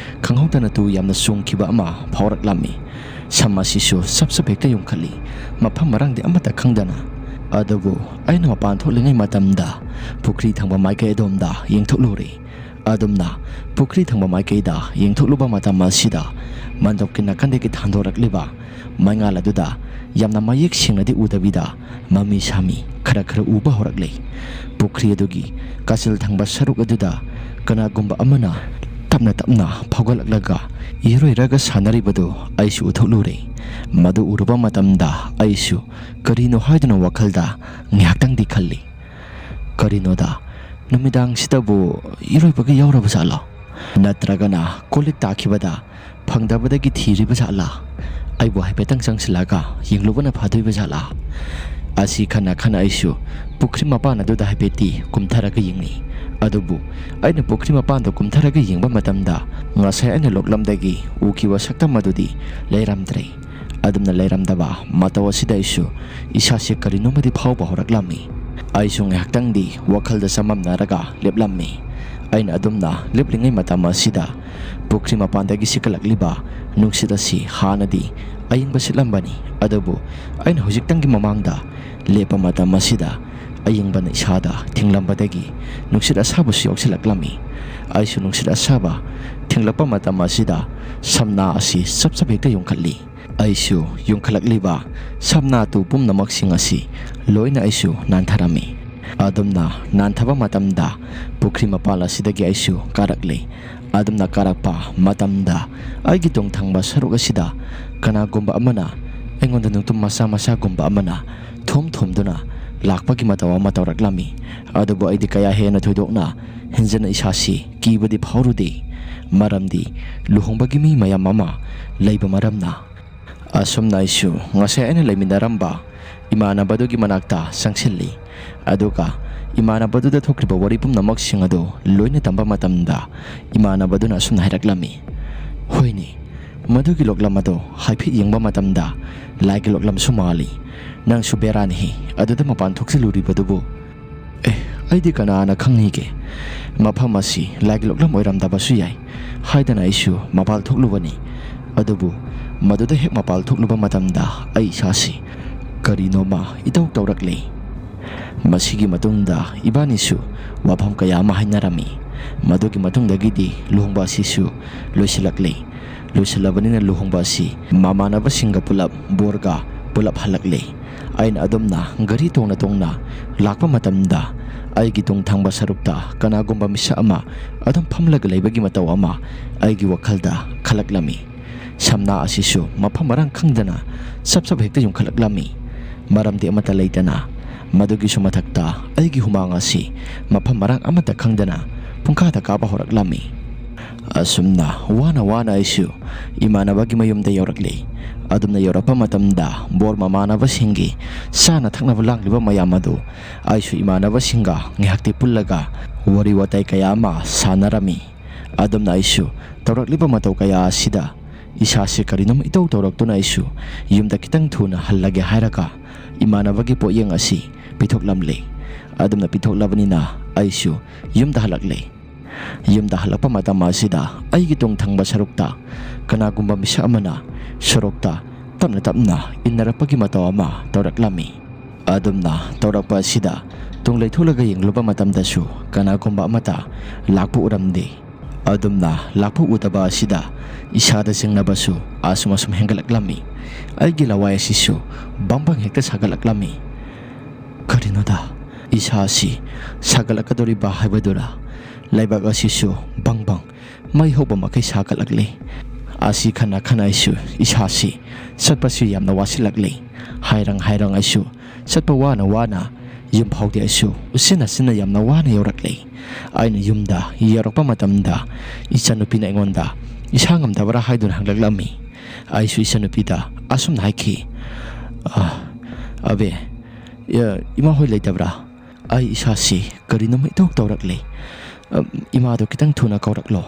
ꯈꯪꯍꯧꯗꯅ ꯇꯨ ꯌꯥꯝꯅ ꯆꯣꯡꯈꯤꯕ ꯑꯃ ꯐꯥꯎꯔꯛꯂꯝꯃꯤ꯫ ꯁꯝ ꯑꯁꯤꯁꯨ ꯁꯞ ꯁꯞ ꯍꯦꯛꯇ ꯌꯨꯡꯈꯠꯂꯤ, ꯃꯐꯝ ꯃꯔꯥꯡꯗꯤ ꯑꯃꯠꯇ ꯈꯪꯗꯅ꯫ ꯑꯗꯨꯕꯨ ꯑꯩꯅ ꯃꯄꯥꯟ ꯊꯣꯛꯂꯤꯉꯩ ꯃꯇꯝꯗ ꯄꯨꯈ꯭ꯔꯤ ꯊꯪꯕ ꯃꯥꯏꯀꯩ ꯑꯗꯣꯝꯗ ꯌꯦꯡꯊꯣꯛꯂꯨꯔꯦ꯫ ꯑꯗꯨꯝꯅ ꯄꯨꯈ꯭ꯔꯤ ꯊꯪꯕ ꯃꯥꯏꯀꯩꯗ ꯌꯦꯡꯊꯣꯛꯂꯨꯕ ꯃꯇꯝ ꯑꯁꯤꯗ ꯃꯟꯗꯞꯀꯤ ꯅꯥꯀꯟꯗꯒꯤ ꯊꯥꯟꯗꯣꯔꯛꯂꯤꯕ ꯃꯩꯉꯥꯜ ꯑꯗꯨꯗ ꯌꯥꯝꯅ ꯃꯌꯦꯛ ꯁꯦꯡꯅꯗꯤ ꯎꯗꯕꯤꯗ ꯃꯃꯤ ꯁꯥꯃꯤ ꯈꯔ ꯈꯔ ꯎꯕ ꯍꯧꯔꯛꯂꯦ꯫ ꯄꯨꯈ꯭ꯔꯤ ꯑꯗꯨꯒꯤ ꯀꯥꯆꯤꯜ ꯊꯪꯕ ꯁꯔꯨꯛ ꯑꯗꯨꯗ ꯀꯅꯥꯒꯨꯝꯕ ꯑꯃꯅ ꯇꯞꯅ ꯇꯞꯅ ꯐꯥꯎꯒꯠꯂꯛꯂꯒ ꯏꯔꯣꯏꯔꯒ ꯁꯥꯟꯅꯔꯤꯕꯗꯨ ꯑꯩꯁꯨ ꯎꯊꯣꯛꯂꯨꯔꯦ꯫ ꯃꯗꯨ ꯎꯔꯨꯕ ꯃꯇꯝꯗ ꯑꯩꯁꯨ ꯀꯔꯤꯅꯣ ꯍꯥꯏꯗꯨꯅ ꯋꯥꯈꯜꯗ ꯉꯥꯏꯍꯥꯛꯇꯪꯗꯤ ꯈꯜꯂꯤ꯫ ꯀꯔꯤꯅꯣꯗ, ꯅꯨꯃꯤꯗꯥꯡꯁꯤꯗꯕꯨ ꯏꯔꯣꯏꯕꯒ ꯌꯥꯎꯔꯕ ꯖꯥꯠꯂꯣ? ꯅꯠꯇ꯭ꯔꯒꯅ ꯀꯣꯜ ꯂꯤꯛ ꯇꯥꯈꯤꯕꯗ ꯐꯪꯗꯕꯗꯒꯤ ꯊꯤꯔꯤꯕ ꯖꯥꯠꯂꯥ? ꯑꯩꯕꯨ ꯍꯥꯏꯐꯦꯠꯇꯪ ꯆꯪꯁꯤꯜꯂꯒ ꯌꯦꯡꯂꯨꯕꯅ ꯐꯗꯣꯏꯕ ꯖꯥꯠꯂꯥ? ꯑꯁꯤ ꯈꯟꯅ ꯈꯟꯅ ꯑꯩꯁꯨ ꯄꯨꯈ꯭ꯔꯤ ꯃꯄꯥꯟ ꯑꯗꯨꯗ ꯍꯥꯏꯐꯦꯠꯇꯤ ꯀꯨꯝꯊꯔꯒ ꯌꯦꯡꯉꯤ꯫ ꯑꯗꯨꯕꯨ ꯑꯩꯅ ꯄꯨꯈ꯭ꯔꯤ ꯃꯄꯥꯟꯗ ꯀꯨꯝꯊꯔꯒ ꯌꯦꯡꯕ ꯃꯇꯝꯗ ꯉꯁꯥꯏ ꯑꯩꯅ ꯂꯣꯛꯂꯝꯗꯒꯤ ꯎꯈꯤꯕ ꯁꯛꯇꯝ ꯑꯗꯨꯗꯤ ꯂꯩꯔꯝꯗ꯭ꯔꯦ꯫ ꯑꯗꯨꯝꯅ ꯂꯩꯔꯝꯗꯕ ꯃꯇꯧ ꯑꯁꯤꯗ ꯑꯩꯁꯨ ꯏꯁꯥꯁꯦ ꯀꯔꯤꯅꯣꯃꯗꯤ ꯐꯥꯎꯕ ꯍꯧꯔꯛꯂꯝꯃꯤ꯫ ꯑꯩꯁꯨ ꯉꯥꯏꯍꯥꯛꯇꯪꯗꯤ ꯋꯥꯈꯜꯗ ꯆꯃꯝꯅꯔꯒ ꯂꯦꯞꯂꯝꯃꯤ꯫ ꯑꯩꯅ ꯑꯗꯨꯝꯅ ꯂꯦꯞꯂꯤꯉꯩ ꯃꯇꯝ ꯑꯁꯤꯗ ꯄꯨꯈ꯭ꯔꯤ ꯃꯄꯥꯟꯗꯒꯤ ꯁꯤꯠꯀꯠꯂꯛꯂꯤꯕ ꯅꯨꯡꯁꯤꯠ ꯑꯁꯤ ꯍꯥꯟꯅꯗꯤ ꯑꯌꯤꯡꯕ ꯁꯤꯠꯂꯝꯕꯅꯤ, ꯑꯗꯨꯕꯨ ꯑꯩꯅ ꯍꯧꯖꯤꯛꯇꯪꯒꯤ ꯃꯃꯥꯡꯗ ꯂꯦꯞꯄ ꯃꯇꯝ ꯑꯁꯤꯗ ꯑꯌꯤꯡꯕꯅ ꯏꯁꯥꯗ ꯊꯤꯡꯂꯝꯕꯗꯒꯤ ꯅꯨꯡꯁꯤꯠ ꯑꯁꯥꯕꯁꯨ ꯌꯥꯎꯁꯤꯜꯂꯛꯂꯝꯃꯤ꯫ ꯑꯩꯁꯨ ꯅꯨꯡꯁꯤꯠ ꯑꯁꯥꯕ ꯊꯤꯡꯂꯛꯄ ꯃꯇꯝ ꯑꯁꯤꯗ ꯁꯝꯅꯥ ꯑꯁꯤ ꯆꯞ ꯆꯞ ꯍꯦꯛꯇ ꯌꯨꯡꯈꯠꯂꯤ꯫ ꯑꯩꯁꯨ ꯌꯨꯡꯈꯠꯂꯛꯂꯤꯕ ꯁꯝꯅꯥ ꯇꯨ ꯄꯨꯝꯅꯃꯛꯁꯤꯡ ꯑꯁꯤ ꯂꯣꯏꯅ ꯑꯩꯁꯨ ꯅꯥꯟꯊꯔꯝꯃꯤ꯫ ꯑꯗꯨꯝꯅ ꯅꯥꯟꯊꯕ ꯃꯇꯝꯗ ꯄꯨꯈ꯭ꯔꯤ ꯃꯄꯥꯜ ꯑꯁꯤꯗꯒꯤ ꯑꯩꯁꯨ ꯀꯥꯔꯛꯂꯤ꯫ ꯑꯗꯨꯝꯅ ꯀꯥꯔꯛꯄ ꯃꯇꯝꯗ ꯑꯩꯒꯤ ꯇꯨꯡ ꯊꯪꯕ ꯁꯔꯨꯛ ꯑꯁꯤꯗ ꯀꯅꯥꯒꯨꯝꯕ ꯑꯃꯅ ꯑꯩꯉꯣꯟꯗ ꯅꯨꯡꯇꯨꯝ ꯃꯆꯥ ꯃꯆꯥꯒꯨꯝꯕ ꯑꯃꯅ ꯊꯣꯝ ꯊꯣꯝꯗꯨꯅ ꯂꯥꯛꯄꯒꯤ ꯃꯇꯧ ꯑꯃ ꯇꯧꯔꯛꯂꯝꯃꯤ꯫ ꯑꯗꯨꯕꯨ ꯑꯩꯗꯤ ꯀꯌꯥ ꯍꯦꯟꯅ ꯊꯣꯏꯗꯣꯛꯅ ꯍꯦꯟꯖꯟꯅ ꯏꯁꯥꯁꯤ ꯀꯤꯕꯗꯤ ꯐꯥꯎꯔꯨꯗꯦ, ꯃꯔꯝꯗꯤ ꯂꯨꯍꯣꯡꯕꯒꯤ ꯃꯤ ꯃꯌꯥꯝ ꯑꯃ ꯂꯩꯕ ꯃꯔꯝꯅ꯫ ꯑꯁꯨꯝꯅ ꯑꯩꯁꯨ ꯉꯁꯥꯏ ꯑꯩꯅ ꯂꯩꯃꯤꯟꯅꯔꯝꯕ ꯏꯃꯥꯟꯅꯕꯗꯨꯒꯤ ꯃꯅꯥꯛꯇ ꯆꯪꯁꯤꯜꯂꯤ꯫ ꯑꯗꯨꯒ ꯏꯃꯥꯟꯅꯕꯗꯨꯗ ꯊꯣꯛꯈ꯭ꯔꯤꯕ ꯋꯥꯔꯤ ꯄꯨꯝꯅꯃꯛꯁꯤꯡ ꯑꯗꯨ ꯂꯣꯏꯅ ꯇꯝꯕ ꯃꯇꯝꯗ ꯏꯃꯥꯟꯅꯕꯗꯨꯅ ꯑꯁꯨꯝꯅ ꯍꯥꯏꯔꯛꯂꯝꯃꯤ, "ꯍꯣꯏꯅꯦ, ꯃꯗꯨꯒꯤ ꯂꯣꯛꯂꯝ ꯑꯗꯨ ꯍꯥꯏꯐꯦꯠ ꯌꯦꯡꯕ ꯃꯇꯝꯗ ꯂꯥꯏꯒꯤ ꯂꯣꯛꯂꯝꯁꯨ ꯃꯥꯜꯂꯤ꯫ ꯅꯪꯁꯨ ꯕꯦꯔꯥꯅꯤꯍꯦ, ꯑꯗꯨꯗ ꯃꯄꯥꯟ ꯊꯣꯛꯆꯤꯜꯂꯨꯔꯤꯕꯗꯨꯕꯨ?" "ꯑꯦ, ꯑꯩꯗꯤ ꯀꯅꯥꯅ ꯈꯪꯅꯤꯒꯦ? ꯃꯐꯝ ꯑꯁꯤ ꯂꯥꯏꯒꯤ ꯂꯣꯛꯂꯝ ꯑꯣꯏꯔꯝꯗꯕꯁꯨ ꯌꯥꯏ" ꯍꯥꯏꯗꯅ ꯑꯩꯁꯨ ꯃꯄꯥꯜ ꯊꯣꯛꯂꯨꯕꯅꯤ꯫ ꯑꯗꯨꯕꯨ ꯃꯗꯨꯗ ꯍꯦꯛ ꯃꯄꯥꯜ ꯊꯣꯛꯂꯨꯕ ꯃꯇꯝꯗ ꯑꯩ ꯏꯁꯥꯁꯤ ꯀꯔꯤꯅꯣꯃ ꯏꯇꯧ ꯇꯧꯔꯛꯂꯤ꯫ ꯃꯁꯤꯒꯤ ꯃꯇꯨꯡꯗ ꯏꯕꯥꯅꯤꯁꯨ ꯋꯥꯐꯝ ꯀꯌꯥ ꯑꯃ ꯍꯥꯏꯅꯔꯝꯃꯤ꯫ ꯃꯗꯨꯒꯤ ꯃꯇꯨꯡꯗꯒꯤꯗꯤ ꯂꯨꯍꯣꯡꯕ ꯑꯁꯤꯁꯨ ꯂꯣꯏꯁꯤꯜꯂꯛꯂꯤ꯫ ꯂꯣꯏꯁꯤꯜꯂꯕꯅꯤꯅ ꯂꯨꯍꯣꯡꯕ ꯑꯁꯤ ꯃꯃꯥꯟꯅꯕꯁꯤꯡꯒ ꯄꯨꯂꯞ ꯕꯣꯔꯒ ꯄꯨꯂꯞ ꯍꯜꯂꯛꯂꯤ꯫ ꯑꯩꯅ ꯑꯗꯨꯝꯅ ꯒꯥꯔꯤ ꯇꯣꯡꯅ ꯇꯣꯡꯅ ꯂꯥꯛꯄ ꯃꯇꯝꯗ ꯑꯩꯒꯤ ꯇꯨꯡ ꯊꯪꯕ ꯁꯔꯨꯛꯇ ꯀꯅꯥꯒꯨꯝꯕ ꯃꯤꯁꯛ ꯑꯃ ꯑꯗꯨꯝ ꯐꯝꯂꯒ ꯂꯩꯕꯒꯤ ꯃꯇꯧ ꯑꯃ ꯑꯩꯒꯤ ꯋꯥꯈꯜꯗ ꯈꯜꯂꯛꯂꯝꯃꯤ꯫ ꯁꯝꯅꯥ ꯑꯁꯤꯁꯨ ꯃꯐꯝ ꯃꯔꯥꯡ ꯈꯪꯗꯅ ꯆꯞ ꯆꯞ ꯍꯦꯛꯇ ꯌꯨꯡꯈꯠꯂꯛꯂꯝꯃꯤ꯫ ꯃꯔꯝꯗꯤ ꯑꯃꯠꯇ ꯂꯩꯇꯅ ꯃꯗꯨꯒꯤꯁꯨ ꯃꯊꯛꯇ ꯑꯩꯒꯤ ꯍꯨꯃꯥꯡ ꯑꯁꯤ ꯃꯐꯝ ꯃꯔꯥꯡ ꯑꯃꯠꯇ ꯈꯪꯗꯅ ꯄꯨꯡꯀꯥꯗ ꯀꯥꯕ ꯍꯧꯔꯛꯂꯝꯃꯤ꯫ ꯑꯁꯨꯝꯅ ꯋꯥꯅ ꯋꯥꯅ ꯑꯩꯁꯨ ꯏꯃꯥꯟꯅꯕꯒꯤ ꯃꯌꯨꯝꯗ ꯌꯧꯔꯛꯂꯤ꯫ ꯑꯗꯨꯝꯅ ꯌꯧꯔꯛꯄ ꯃꯇꯝꯗ ꯕꯣꯔ ꯃꯃꯥꯟꯅꯕꯁꯤꯡꯒꯤ ꯆꯥꯅ ꯊꯛꯅꯕ ꯂꯥꯡꯂꯤꯕ ꯃꯌꯥꯝ ꯑꯗꯨ ꯑꯩꯁꯨ ꯏꯃꯥꯟꯅꯕꯁꯤꯡꯒ ꯉꯥꯏꯍꯥꯛꯇꯤ ꯄꯨꯜꯂꯒ ꯋꯥꯔꯤ ꯋꯥꯇꯥꯏ ꯀꯌꯥ ꯑꯃ ꯁꯥꯟꯅꯔꯝꯃꯤ꯫ ꯑꯗꯨꯝꯅ ꯑꯩꯁꯨ ꯇꯧꯔꯛꯂꯤꯕ ꯃꯇꯧ ꯀꯌꯥ ꯑꯁꯤꯗ ꯏꯁꯥꯁꯦ ꯀꯔꯤꯅꯣꯝ ꯏꯇꯧ ꯇꯧꯔꯛꯇꯨꯅ ꯑꯩꯁꯨ ꯌꯨꯝꯗ ꯈꯤꯇꯪ ꯊꯨꯅ ꯍꯜꯂꯒꯦ ꯍꯥꯏꯔꯒ ꯏꯃꯥꯟꯅꯕꯒꯤ ꯄꯣꯠꯌꯦꯡ ꯑꯁꯤ ꯄꯤꯊꯣꯛꯂꯝꯂꯦ꯫ ꯑꯗꯨꯝꯅ ꯄꯤꯊꯣꯛꯂꯕꯅꯤꯅ ꯑꯩꯁꯨ ꯌꯨꯝꯗ ꯍꯜꯂꯛꯂꯦ꯫ ꯌꯨꯝꯗ ꯍꯜꯂꯛꯄ ꯃꯇꯝ ꯑꯁꯤꯗ ꯑꯩꯒꯤ ꯇꯨꯡ ꯊꯪꯕ ꯁꯔꯨꯛꯇ ꯀꯅꯥꯒꯨꯝꯕ ꯃꯤꯁꯛ ꯑꯃꯅ ꯁꯣꯔꯣꯛꯇ ꯇꯞꯅ ꯇꯞꯅ ꯏꯟꯅꯔꯛꯄꯒꯤ ꯃꯇꯧ ꯑꯃ ꯇꯧꯔꯛꯂꯝꯃꯤ꯫ ꯑꯗꯨꯝꯅ ꯇꯧꯔꯛꯄ ꯑꯁꯤꯗ ꯇꯨꯡ ꯂꯩꯊꯣꯛꯂꯒ ꯌꯦꯡꯂꯨꯕ ꯃꯇꯝꯗꯁꯨ ꯀꯅꯥꯒꯨꯝꯕ ꯑꯃꯠꯇ ꯂꯥꯛꯄ ꯎꯔꯝꯗꯦ꯫ ꯑꯗꯨꯝꯅ ꯂꯥꯛꯄ ꯎꯗꯕ ꯑꯁꯤꯗ ꯏꯁꯥꯗ ꯆꯤꯡꯅꯕꯁꯨ ꯑꯁꯨꯝ ꯑꯁꯨꯝ ꯍꯦꯟꯒꯠꯂꯛꯂꯝꯃꯤ꯫ ꯑꯩꯒꯤ ꯂꯋꯥꯏ ꯑꯁꯤꯁꯨ ꯕꯪ ꯕꯪ ꯍꯦꯛꯇ ꯁꯥꯒꯠꯂꯛꯂꯝꯃꯤ꯫ "ꯀꯔꯤꯅꯣꯗ, ꯏꯁꯥꯁꯤ ꯁꯥꯒꯠꯂꯛꯀꯗꯧꯔꯤꯕ ꯍꯥꯏꯕꯗꯨꯔꯥ, ꯂꯩꯕꯥꯛ ꯑꯁꯤꯁꯨ ꯕꯪ ꯕꯪ ꯃꯩ ꯍꯧꯕ ꯃꯈꯩ ꯁꯥꯒꯠꯂꯛꯂꯤ꯫ ꯑꯁꯤ ꯈꯟꯅ ꯈꯟꯅ ꯑꯩꯁꯨ ꯏꯁꯥꯁꯤ ꯆꯠꯄꯁꯨ ꯌꯥꯝꯅ ꯋꯥꯁꯤꯜꯂꯛꯂꯤ꯫ ꯍꯥꯏꯔꯪ ꯍꯥꯏꯔꯪ ꯑꯩꯁꯨ ꯆꯠꯄ ꯋꯥꯅ ꯋꯥꯅ ꯌꯨꯝ ꯐꯥꯎꯗꯤ ꯑꯩꯁꯨ ꯎꯆꯤꯟ ꯅꯥꯆꯤꯟꯅ ꯌꯥꯝꯅ ꯋꯥꯅ ꯌꯧꯔꯛꯂꯤ꯫ ꯑꯩꯅ ꯌꯨꯝꯗ ꯌꯧꯔꯛꯄ ꯃꯇꯝꯗ ꯏꯆꯟꯅꯨꯄꯤꯅ ꯑꯩꯉꯣꯟꯗ ꯏꯁꯥ ꯉꯝꯗꯕ꯭ꯔꯥ ꯍꯥꯏꯗꯨꯅ ꯍꯪꯂꯛꯂꯝꯃꯤ꯫ ꯑꯩꯁꯨ ꯏꯆꯟꯅꯨꯄꯤꯗ ꯑꯁꯨꯝꯅ ꯍꯥꯏꯈꯤ, "ꯑ, ꯑꯕꯦ, ꯑ, ꯏꯃꯥ ꯍꯣꯏ ꯂꯩꯇꯕ꯭ꯔꯥ? ꯑꯩ ꯏꯁꯥꯁꯤ ꯀꯔꯤꯅꯣꯝꯃ ꯏꯇꯧ ꯇꯧꯔꯛꯂꯦ꯫ ꯑ, ꯏꯃꯥꯗꯣ ꯈꯤꯇꯪ ꯊꯨꯅ ꯀꯧꯔꯛꯂꯣ꯫"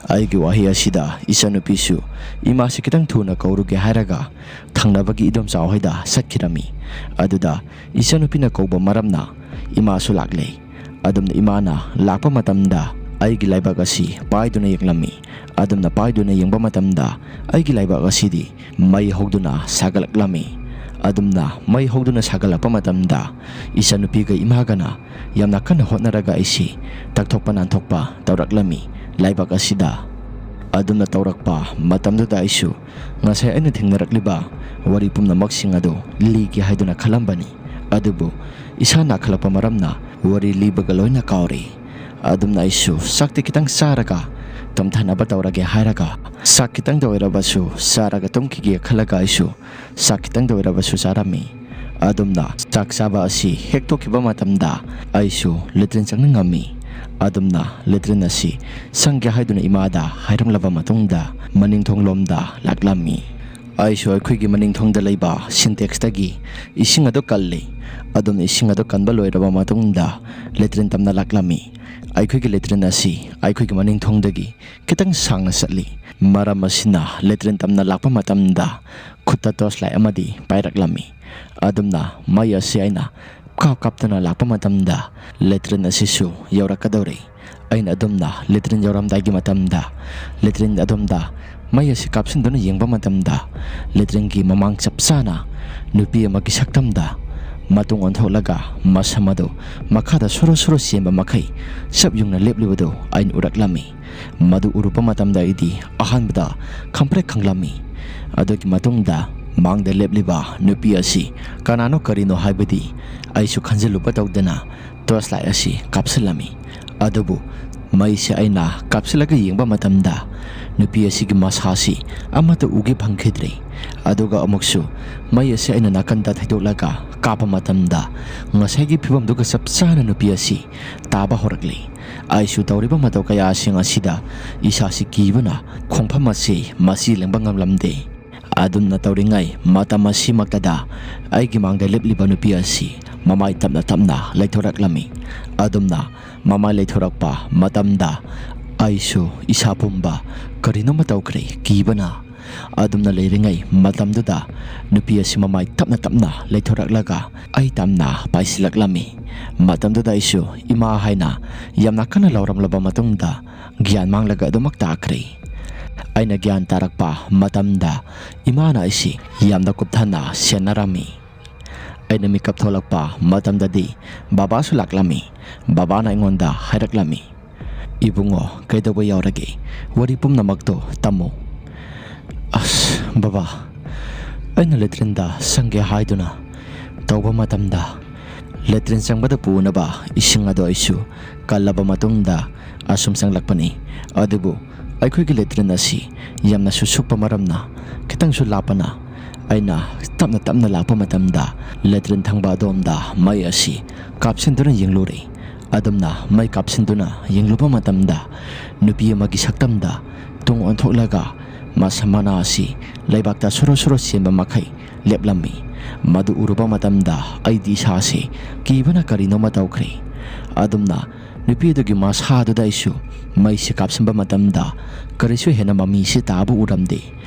ꯑꯩꯒꯤ ꯋꯥꯍꯩ ꯑꯁꯤꯗ ꯏꯆꯟꯅꯨꯄꯤꯁꯨ ꯏꯃꯥꯁꯤ ꯈꯤꯇꯪ ꯊꯨꯅ ꯀꯧꯔꯨꯒꯦ ꯍꯥꯏꯔꯒ ꯊꯪꯅꯕꯒꯤ ꯏꯗꯣꯝꯆꯥ ꯍꯣꯏꯗ ꯆꯠꯈꯤꯔꯝꯃꯤ꯫ ꯑꯗꯨꯗ ꯏꯆꯟꯅꯨꯄꯤꯅ ꯀꯧꯕ ꯃꯔꯝꯅ ꯏꯃꯥꯁꯨ ꯂꯥꯛꯂꯦ꯫ ꯑꯗꯨꯝꯅ ꯏꯃꯥꯅ ꯂꯥꯛꯄ ꯃꯇꯝꯗ ꯑꯩꯒꯤ ꯂꯩꯕꯥꯛ ꯑꯁꯤ ꯄꯥꯏꯗꯨꯅ ꯌꯦꯡꯂꯝꯃꯤ꯫ ꯑꯗꯨꯝꯅ ꯄꯥꯏꯗꯨꯅ ꯌꯦꯡꯕ ꯃꯇꯝꯗ ꯑꯩꯒꯤ ꯂꯩꯕꯥꯛ ꯑꯁꯤꯗꯤ ꯃꯩ ꯍꯧꯗꯨꯅ ꯁꯥꯒꯠꯂꯛꯂꯝꯃꯤ꯫ ꯑꯗꯨꯝꯅ ꯃꯩ ꯍꯧꯗꯨꯅ ꯁꯥꯒꯠꯂꯛꯄ ꯃꯇꯝꯗ ꯏꯆꯟꯅꯨꯄꯤꯒ ꯏꯃꯥꯒꯅ ꯌꯥꯝꯅ ꯀꯟꯅ ꯍꯣꯠꯅꯔꯒ ꯑꯩꯁꯤ ꯇꯛꯊꯣꯛꯄ ꯅꯥꯟꯊꯣꯛꯄ ꯇꯧꯔꯛꯂꯝꯃꯤ ꯂꯩꯕꯥꯛ ꯑꯁꯤꯗ꯫ ꯑꯗꯨꯝꯅ ꯇꯧꯔꯛꯄ ꯃꯇꯝꯗꯨꯗ ꯑꯩꯁꯨ ꯉꯁꯥꯏ ꯑꯩꯅ ꯊꯦꯡꯅꯔꯛꯂꯤꯕ ꯋꯥꯔꯤ ꯄꯨꯝꯅꯃꯛꯁꯤꯡ ꯑꯗꯨ ꯂꯤꯒꯦ ꯍꯥꯏꯗꯨꯅ ꯈꯜꯂꯝꯕꯅꯤ꯫ ꯑꯗꯨꯕꯨ ꯏꯁꯥ ꯅꯥꯈꯠꯂꯛꯄ ꯃꯔꯝꯅ ꯋꯥꯔꯤ ꯂꯤꯕꯒ ꯂꯣꯏꯅ ꯀꯥꯎꯔꯦ꯫ ꯑꯗꯨꯝꯅ ꯑꯩꯁꯨ ꯆꯥꯛꯇꯤ ꯈꯤꯇꯪ ꯆꯥꯔꯒ ꯇꯨꯝꯊꯅꯕ ꯇꯧꯔꯒꯦ ꯍꯥꯏꯔꯒ ꯆꯥꯛ ꯈꯤꯇꯪꯗ ꯑꯣꯏꯔꯕꯁꯨ ꯆꯥꯔꯒ ꯇꯨꯝꯈꯤꯒꯦ ꯈꯜꯂꯒ ꯑꯩꯁꯨ ꯆꯥꯛ ꯈꯤꯇꯪꯗ ꯑꯣꯏꯔꯕꯁꯨ ꯆꯥꯔꯝꯃꯤ꯫ ꯑꯗꯨꯝꯅ ꯆꯥꯛ ꯆꯥꯕ ꯑꯁꯤ ꯍꯦꯛ ꯇꯣꯛꯈꯤꯕ ꯃꯇꯝꯗ ꯑꯩꯁꯨ ꯂꯦꯇ꯭ꯔꯤꯟ ꯆꯪꯅꯤꯡꯉꯝꯃꯤ꯫ ꯑꯗꯨꯝꯅ ꯂꯦꯇ꯭ꯔꯤꯟ ꯑꯁꯤ ꯆꯪꯒꯦ ꯍꯥꯏꯗꯨꯅ ꯏꯃꯥꯗ ꯍꯥꯏꯔꯝꯂꯕ ꯃꯇꯨꯡꯗ ꯃꯅꯤꯡꯊꯣꯡꯂꯣꯝꯗ ꯂꯥꯛꯂꯝꯃꯤ꯫ ꯑꯩꯁꯨ ꯑꯩꯈꯣꯏꯒꯤ ꯃꯅꯤꯡꯊꯣꯡꯗ ꯂꯩꯕ ꯁꯤꯟꯇꯦꯛꯁꯇꯒꯤ ꯏꯁꯤꯡ ꯑꯗꯨ ꯀꯜꯂꯤ꯫ ꯑꯗꯨꯝ ꯏꯁꯤꯡ ꯑꯗꯨ ꯀꯟꯕ ꯂꯣꯏꯔꯕ ꯃꯇꯨꯡꯗ ꯂꯦꯇ꯭ꯔꯤꯟ ꯇꯝꯅ ꯂꯥꯛꯂꯝꯃꯤ꯫ ꯑꯩꯈꯣꯏꯒꯤ ꯂꯦꯇ꯭ꯔꯤꯟ ꯑꯁꯤ ꯑꯩꯈꯣꯏꯒꯤ ꯃꯅꯤꯡꯊꯣꯡꯗꯒꯤ ꯈꯤꯇꯪ ꯁꯥꯡꯅ ꯆꯠꯂꯤ꯫ ꯃꯔꯝ ꯑꯁꯤꯅ ꯂꯦꯇ꯭ꯔꯤꯟ ꯇꯝꯅ ꯂꯥꯛꯄ ꯃꯇꯝꯗ ꯈꯨꯠꯇ ꯇꯣꯔꯆ ꯂꯥꯏꯠ ꯑꯃꯗꯤ ꯄꯥꯏꯔꯛꯂꯝꯃꯤ꯫ ꯑꯗꯨꯝꯅ ꯃꯩ ꯑꯁꯤ ꯑꯩꯅ ꯀꯥꯞ ꯀꯥꯞꯇꯨꯅ ꯂꯥꯛꯄ ꯃꯇꯝꯗ ꯂꯦꯇ꯭ꯔꯤꯟ ꯑꯁꯤꯁꯨ ꯌꯧꯔꯛꯀꯗꯧꯔꯦ꯫ ꯑꯩꯅ ꯑꯗꯨꯝꯅ ꯂꯦꯇ꯭ꯔꯤꯟ ꯌꯧꯔꯝꯗꯥꯏꯒꯤ ꯃꯇꯝꯗ ꯂꯦꯇ꯭ꯔꯤꯟ ꯑꯗꯣꯝꯗ ꯃꯩ ꯑꯁꯤ ꯀꯥꯞꯁꯤꯟꯗꯨꯅ ꯌꯦꯡꯕ ꯃꯇꯝꯗ ꯂꯦꯇ꯭ꯔꯤꯟꯒꯤ ꯃꯃꯥꯡ ꯆꯞ ꯆꯥꯅ ꯅꯨꯄꯤ ꯑꯃꯒꯤ ꯁꯛꯇꯝꯗ ꯃꯇꯨꯡ ꯑꯣꯟꯊꯣꯛꯂꯒ ꯃꯁꯝ ꯑꯗꯨ ꯃꯈꯥꯗ ꯁꯣꯔꯣ ꯁꯣꯔꯣ ꯆꯦꯟꯕ ꯃꯈꯩ ꯆꯞ ꯌꯨꯡꯅ ꯂꯦꯞꯂꯤꯕꯗꯨ ꯑꯩꯅ ꯎꯔꯛꯂꯝꯃꯤ꯫ ꯃꯗꯨ ꯎꯔꯨꯕ ꯃꯇꯝꯗ ꯑꯩꯗꯤ ꯑꯍꯥꯟꯕꯗ ꯈꯪꯄ꯭ꯔꯦꯛ ꯈꯪꯂꯝꯃꯤ꯫ ꯑꯗꯨꯒꯤ ꯃꯇꯨꯡꯗ ꯃꯥꯡꯗ ꯂꯦꯞꯂꯤꯕ ꯅꯨꯄꯤ ꯑꯁꯤ ꯀꯅꯥꯅꯣ ꯀꯔꯤꯅꯣ ꯍꯥꯏꯕꯗꯤ ꯑꯩꯁꯨ ꯈꯟꯖꯤꯜꯂꯨꯕ ꯇꯧꯗꯅ ꯇꯣꯔꯆ ꯂꯥꯏꯠ ꯑꯁꯤ ꯀꯥꯞꯁꯤꯜꯂꯝꯃꯤ꯫ ꯑꯗꯨꯕꯨ ꯃꯩꯁꯦ ꯑꯩꯅ ꯀꯥꯞꯁꯤꯜꯂꯒ ꯌꯦꯡꯕ ꯃꯇꯝꯗ ꯅꯨꯄꯤ ꯑꯁꯤꯒꯤ ꯃꯁꯥꯁꯤ ꯑꯃꯠꯇ ꯎꯒꯦ ꯐꯪꯈꯤꯗ꯭ꯔꯦ꯫ ꯑꯗꯨꯒ ꯑꯃꯨꯛꯁꯨ ꯃꯩ ꯑꯁꯤ ꯑꯩꯅ ꯅꯥꯀꯟꯗ ꯊꯩꯗꯣꯛꯂꯒ ꯀꯥꯞꯄ ꯃꯇꯝꯗ ꯉꯁꯥꯏꯒꯤ ꯐꯤꯕꯝꯗꯨꯒ ꯆꯞ ꯆꯥꯅ ꯅꯨꯄꯤ ꯑꯁꯤ ꯇꯥꯕ ꯍꯧꯔꯛꯂꯤ꯫ ꯑꯩꯁꯨ ꯇꯧꯔꯤꯕ ꯃꯇꯧ ꯀꯌꯥꯁꯤꯡ ꯑꯁꯤꯗ ꯏꯁꯥꯁꯤ ꯀꯤꯕꯅ ꯈꯣꯡꯐꯝ ꯑꯁꯤ ꯃꯆꯤ ꯂꯦꯡꯕ ꯉꯝꯂꯝꯗꯦ꯫ ꯑꯗꯨꯝꯅ ꯇꯧꯔꯤꯉꯩ ꯃꯇꯝ ꯑꯁꯤꯃꯛꯇꯗ ꯑꯩꯒꯤ ꯃꯥꯡꯗ ꯂꯦꯞꯂꯤꯕ ꯅꯨꯄꯤ ꯑꯁꯤ ꯃꯃꯥꯏ ꯇꯞꯅ ꯇꯞꯅ ꯂꯩꯊꯣꯔꯛꯂꯝꯃꯤ꯫ ꯑꯗꯨꯝꯅ ꯃꯃꯥꯏ ꯂꯩꯊꯣꯔꯛꯄ ꯃꯇꯝꯗ ꯑꯩꯁꯨ ꯏꯁꯥ ꯄꯨꯝꯕ ꯀꯔꯤꯅꯣꯃ ꯇꯧꯈ꯭ꯔꯦ꯫ ꯀꯤꯕꯅ ꯑꯗꯨꯝꯅ ꯂꯩꯔꯤꯉꯩ ꯃꯇꯝꯗꯨꯗ ꯅꯨꯄꯤ ꯑꯁꯤ ꯃꯃꯥꯏ ꯇꯞꯅ ꯇꯞꯅ ꯂꯩꯊꯣꯔꯛꯂꯒ ꯑꯩ ꯇꯝꯅ ꯄꯥꯏꯁꯤꯜꯂꯛꯂꯝꯃꯤ꯫ ꯃꯇꯝꯗꯨꯗ ꯑꯩꯁꯨ "ꯏꯃꯥ" ꯍꯥꯏꯅ ꯌꯥꯝꯅ ꯀꯟꯅ ꯂꯥꯎꯔꯝꯂꯕ ꯃꯇꯨꯡꯗ ꯒ꯭ꯌꯥꯟ ꯃꯥꯡꯂꯒ ꯑꯗꯨꯃꯛ ꯇꯥꯈ꯭ꯔꯦ꯫ ꯑꯩꯅ ꯒ꯭ꯌꯥꯟ ꯇꯥꯔꯛꯄ ꯃꯇꯝꯗ ꯏꯃꯥꯅ ꯑꯩꯁꯤ ꯌꯥꯝꯅ ꯀꯨꯞꯊꯅ ꯁꯦꯟꯅꯔꯝꯃꯤ꯫ ꯑꯩꯅ ꯃꯤꯀꯞ ꯊꯣꯛꯂꯛꯄ ꯃꯇꯝꯗꯗꯤ ꯕꯕꯥꯁꯨ ꯂꯥꯛꯂꯝꯃꯤ꯫ ꯕꯕꯥꯅ ꯑꯩꯉꯣꯟꯗ ꯍꯥꯏꯔꯛꯂꯝꯃꯤ, "ꯏꯕꯨꯡꯉꯣ, ꯀꯩꯗꯧꯕ ꯌꯥꯎꯔꯒꯦ? ꯋꯥꯔꯤ ꯄꯨꯝꯅꯃꯛꯇꯣ ꯇꯝꯃꯨ꯫" ꯑꯁ, ꯕꯕꯥ, ꯑꯩꯅ ꯂꯦꯇ꯭ꯔꯤꯟꯗ ꯆꯪꯒꯦ ꯍꯥꯏꯗꯨꯅ ꯇꯧꯕ ꯃꯇꯝꯗ ꯂꯦꯇ꯭ꯔꯤꯟ ꯆꯪꯕꯗ ꯄꯨꯅꯕ ꯏꯁꯤꯡ ꯑꯗꯣ ꯑꯩꯁꯨ ꯀꯜꯂꯕ ꯃꯇꯨꯡꯗ ꯑꯁꯨꯝ ꯆꯪꯂꯛꯄꯅꯤ꯫ ꯑꯗꯨꯕꯨ ꯑꯩꯈꯣꯏꯒꯤ ꯂꯦꯇ꯭ꯔꯤꯟ ꯑꯁꯤ ꯌꯥꯝꯅꯁꯨ ꯁꯨꯛꯄ ꯃꯔꯝꯅ ꯈꯤꯇꯪꯁꯨ ꯂꯥꯞꯄꯅ ꯑꯩꯅ ꯇꯞꯅ ꯇꯞꯅ ꯂꯥꯛꯄ ꯃꯇꯝꯗ ꯂꯦꯇ꯭ꯔꯤꯟ ꯊꯪꯕ ꯑꯗꯣꯝꯗ ꯃꯩ ꯑꯁꯤ ꯀꯥꯞꯁꯤꯟꯗꯨꯅ ꯌꯦꯡꯂꯨꯔꯦ꯫ ꯑꯗꯨꯝꯅ ꯃꯩ ꯀꯥꯞꯁꯤꯟꯗꯨꯅ ꯌꯦꯡꯂꯨꯕ ꯃꯇꯝꯗ ꯅꯨꯄꯤ ꯑꯃꯒꯤ ꯁꯛꯇꯝꯗ ꯇꯨꯡ ꯑꯣꯟꯊꯣꯛꯂꯒ ꯃꯁꯝ ꯃꯅꯥ ꯑꯁꯤ ꯂꯩꯕꯥꯛꯇ ꯁꯣꯔꯣ ꯁꯣꯔꯣ ꯆꯦꯟꯕ ꯃꯈꯩ ꯂꯦꯞꯂꯝꯃꯤ꯫ ꯃꯗꯨ ꯎꯔꯨꯕ ꯃꯇꯝꯗ ꯑꯩꯗꯤ ꯏꯁꯥꯁꯤ ꯀꯤꯕꯅ ꯀꯔꯤꯅꯣꯃ ꯇꯧꯈ꯭ꯔꯦ꯫ ꯑꯗꯨꯝꯅ ꯅꯨꯄꯤ ꯑꯗꯨꯒꯤ ꯃꯁꯥꯗꯨꯗ ꯑꯩꯁꯨ ꯃꯩꯁꯤ ꯀꯥꯞꯁꯤꯟꯕ ꯃꯇꯝꯗ ꯀꯔꯤꯁꯨ ꯍꯦꯟꯅ ꯃꯃꯤꯁꯤ ꯇꯥꯕ ꯎꯔꯝꯗꯦ꯫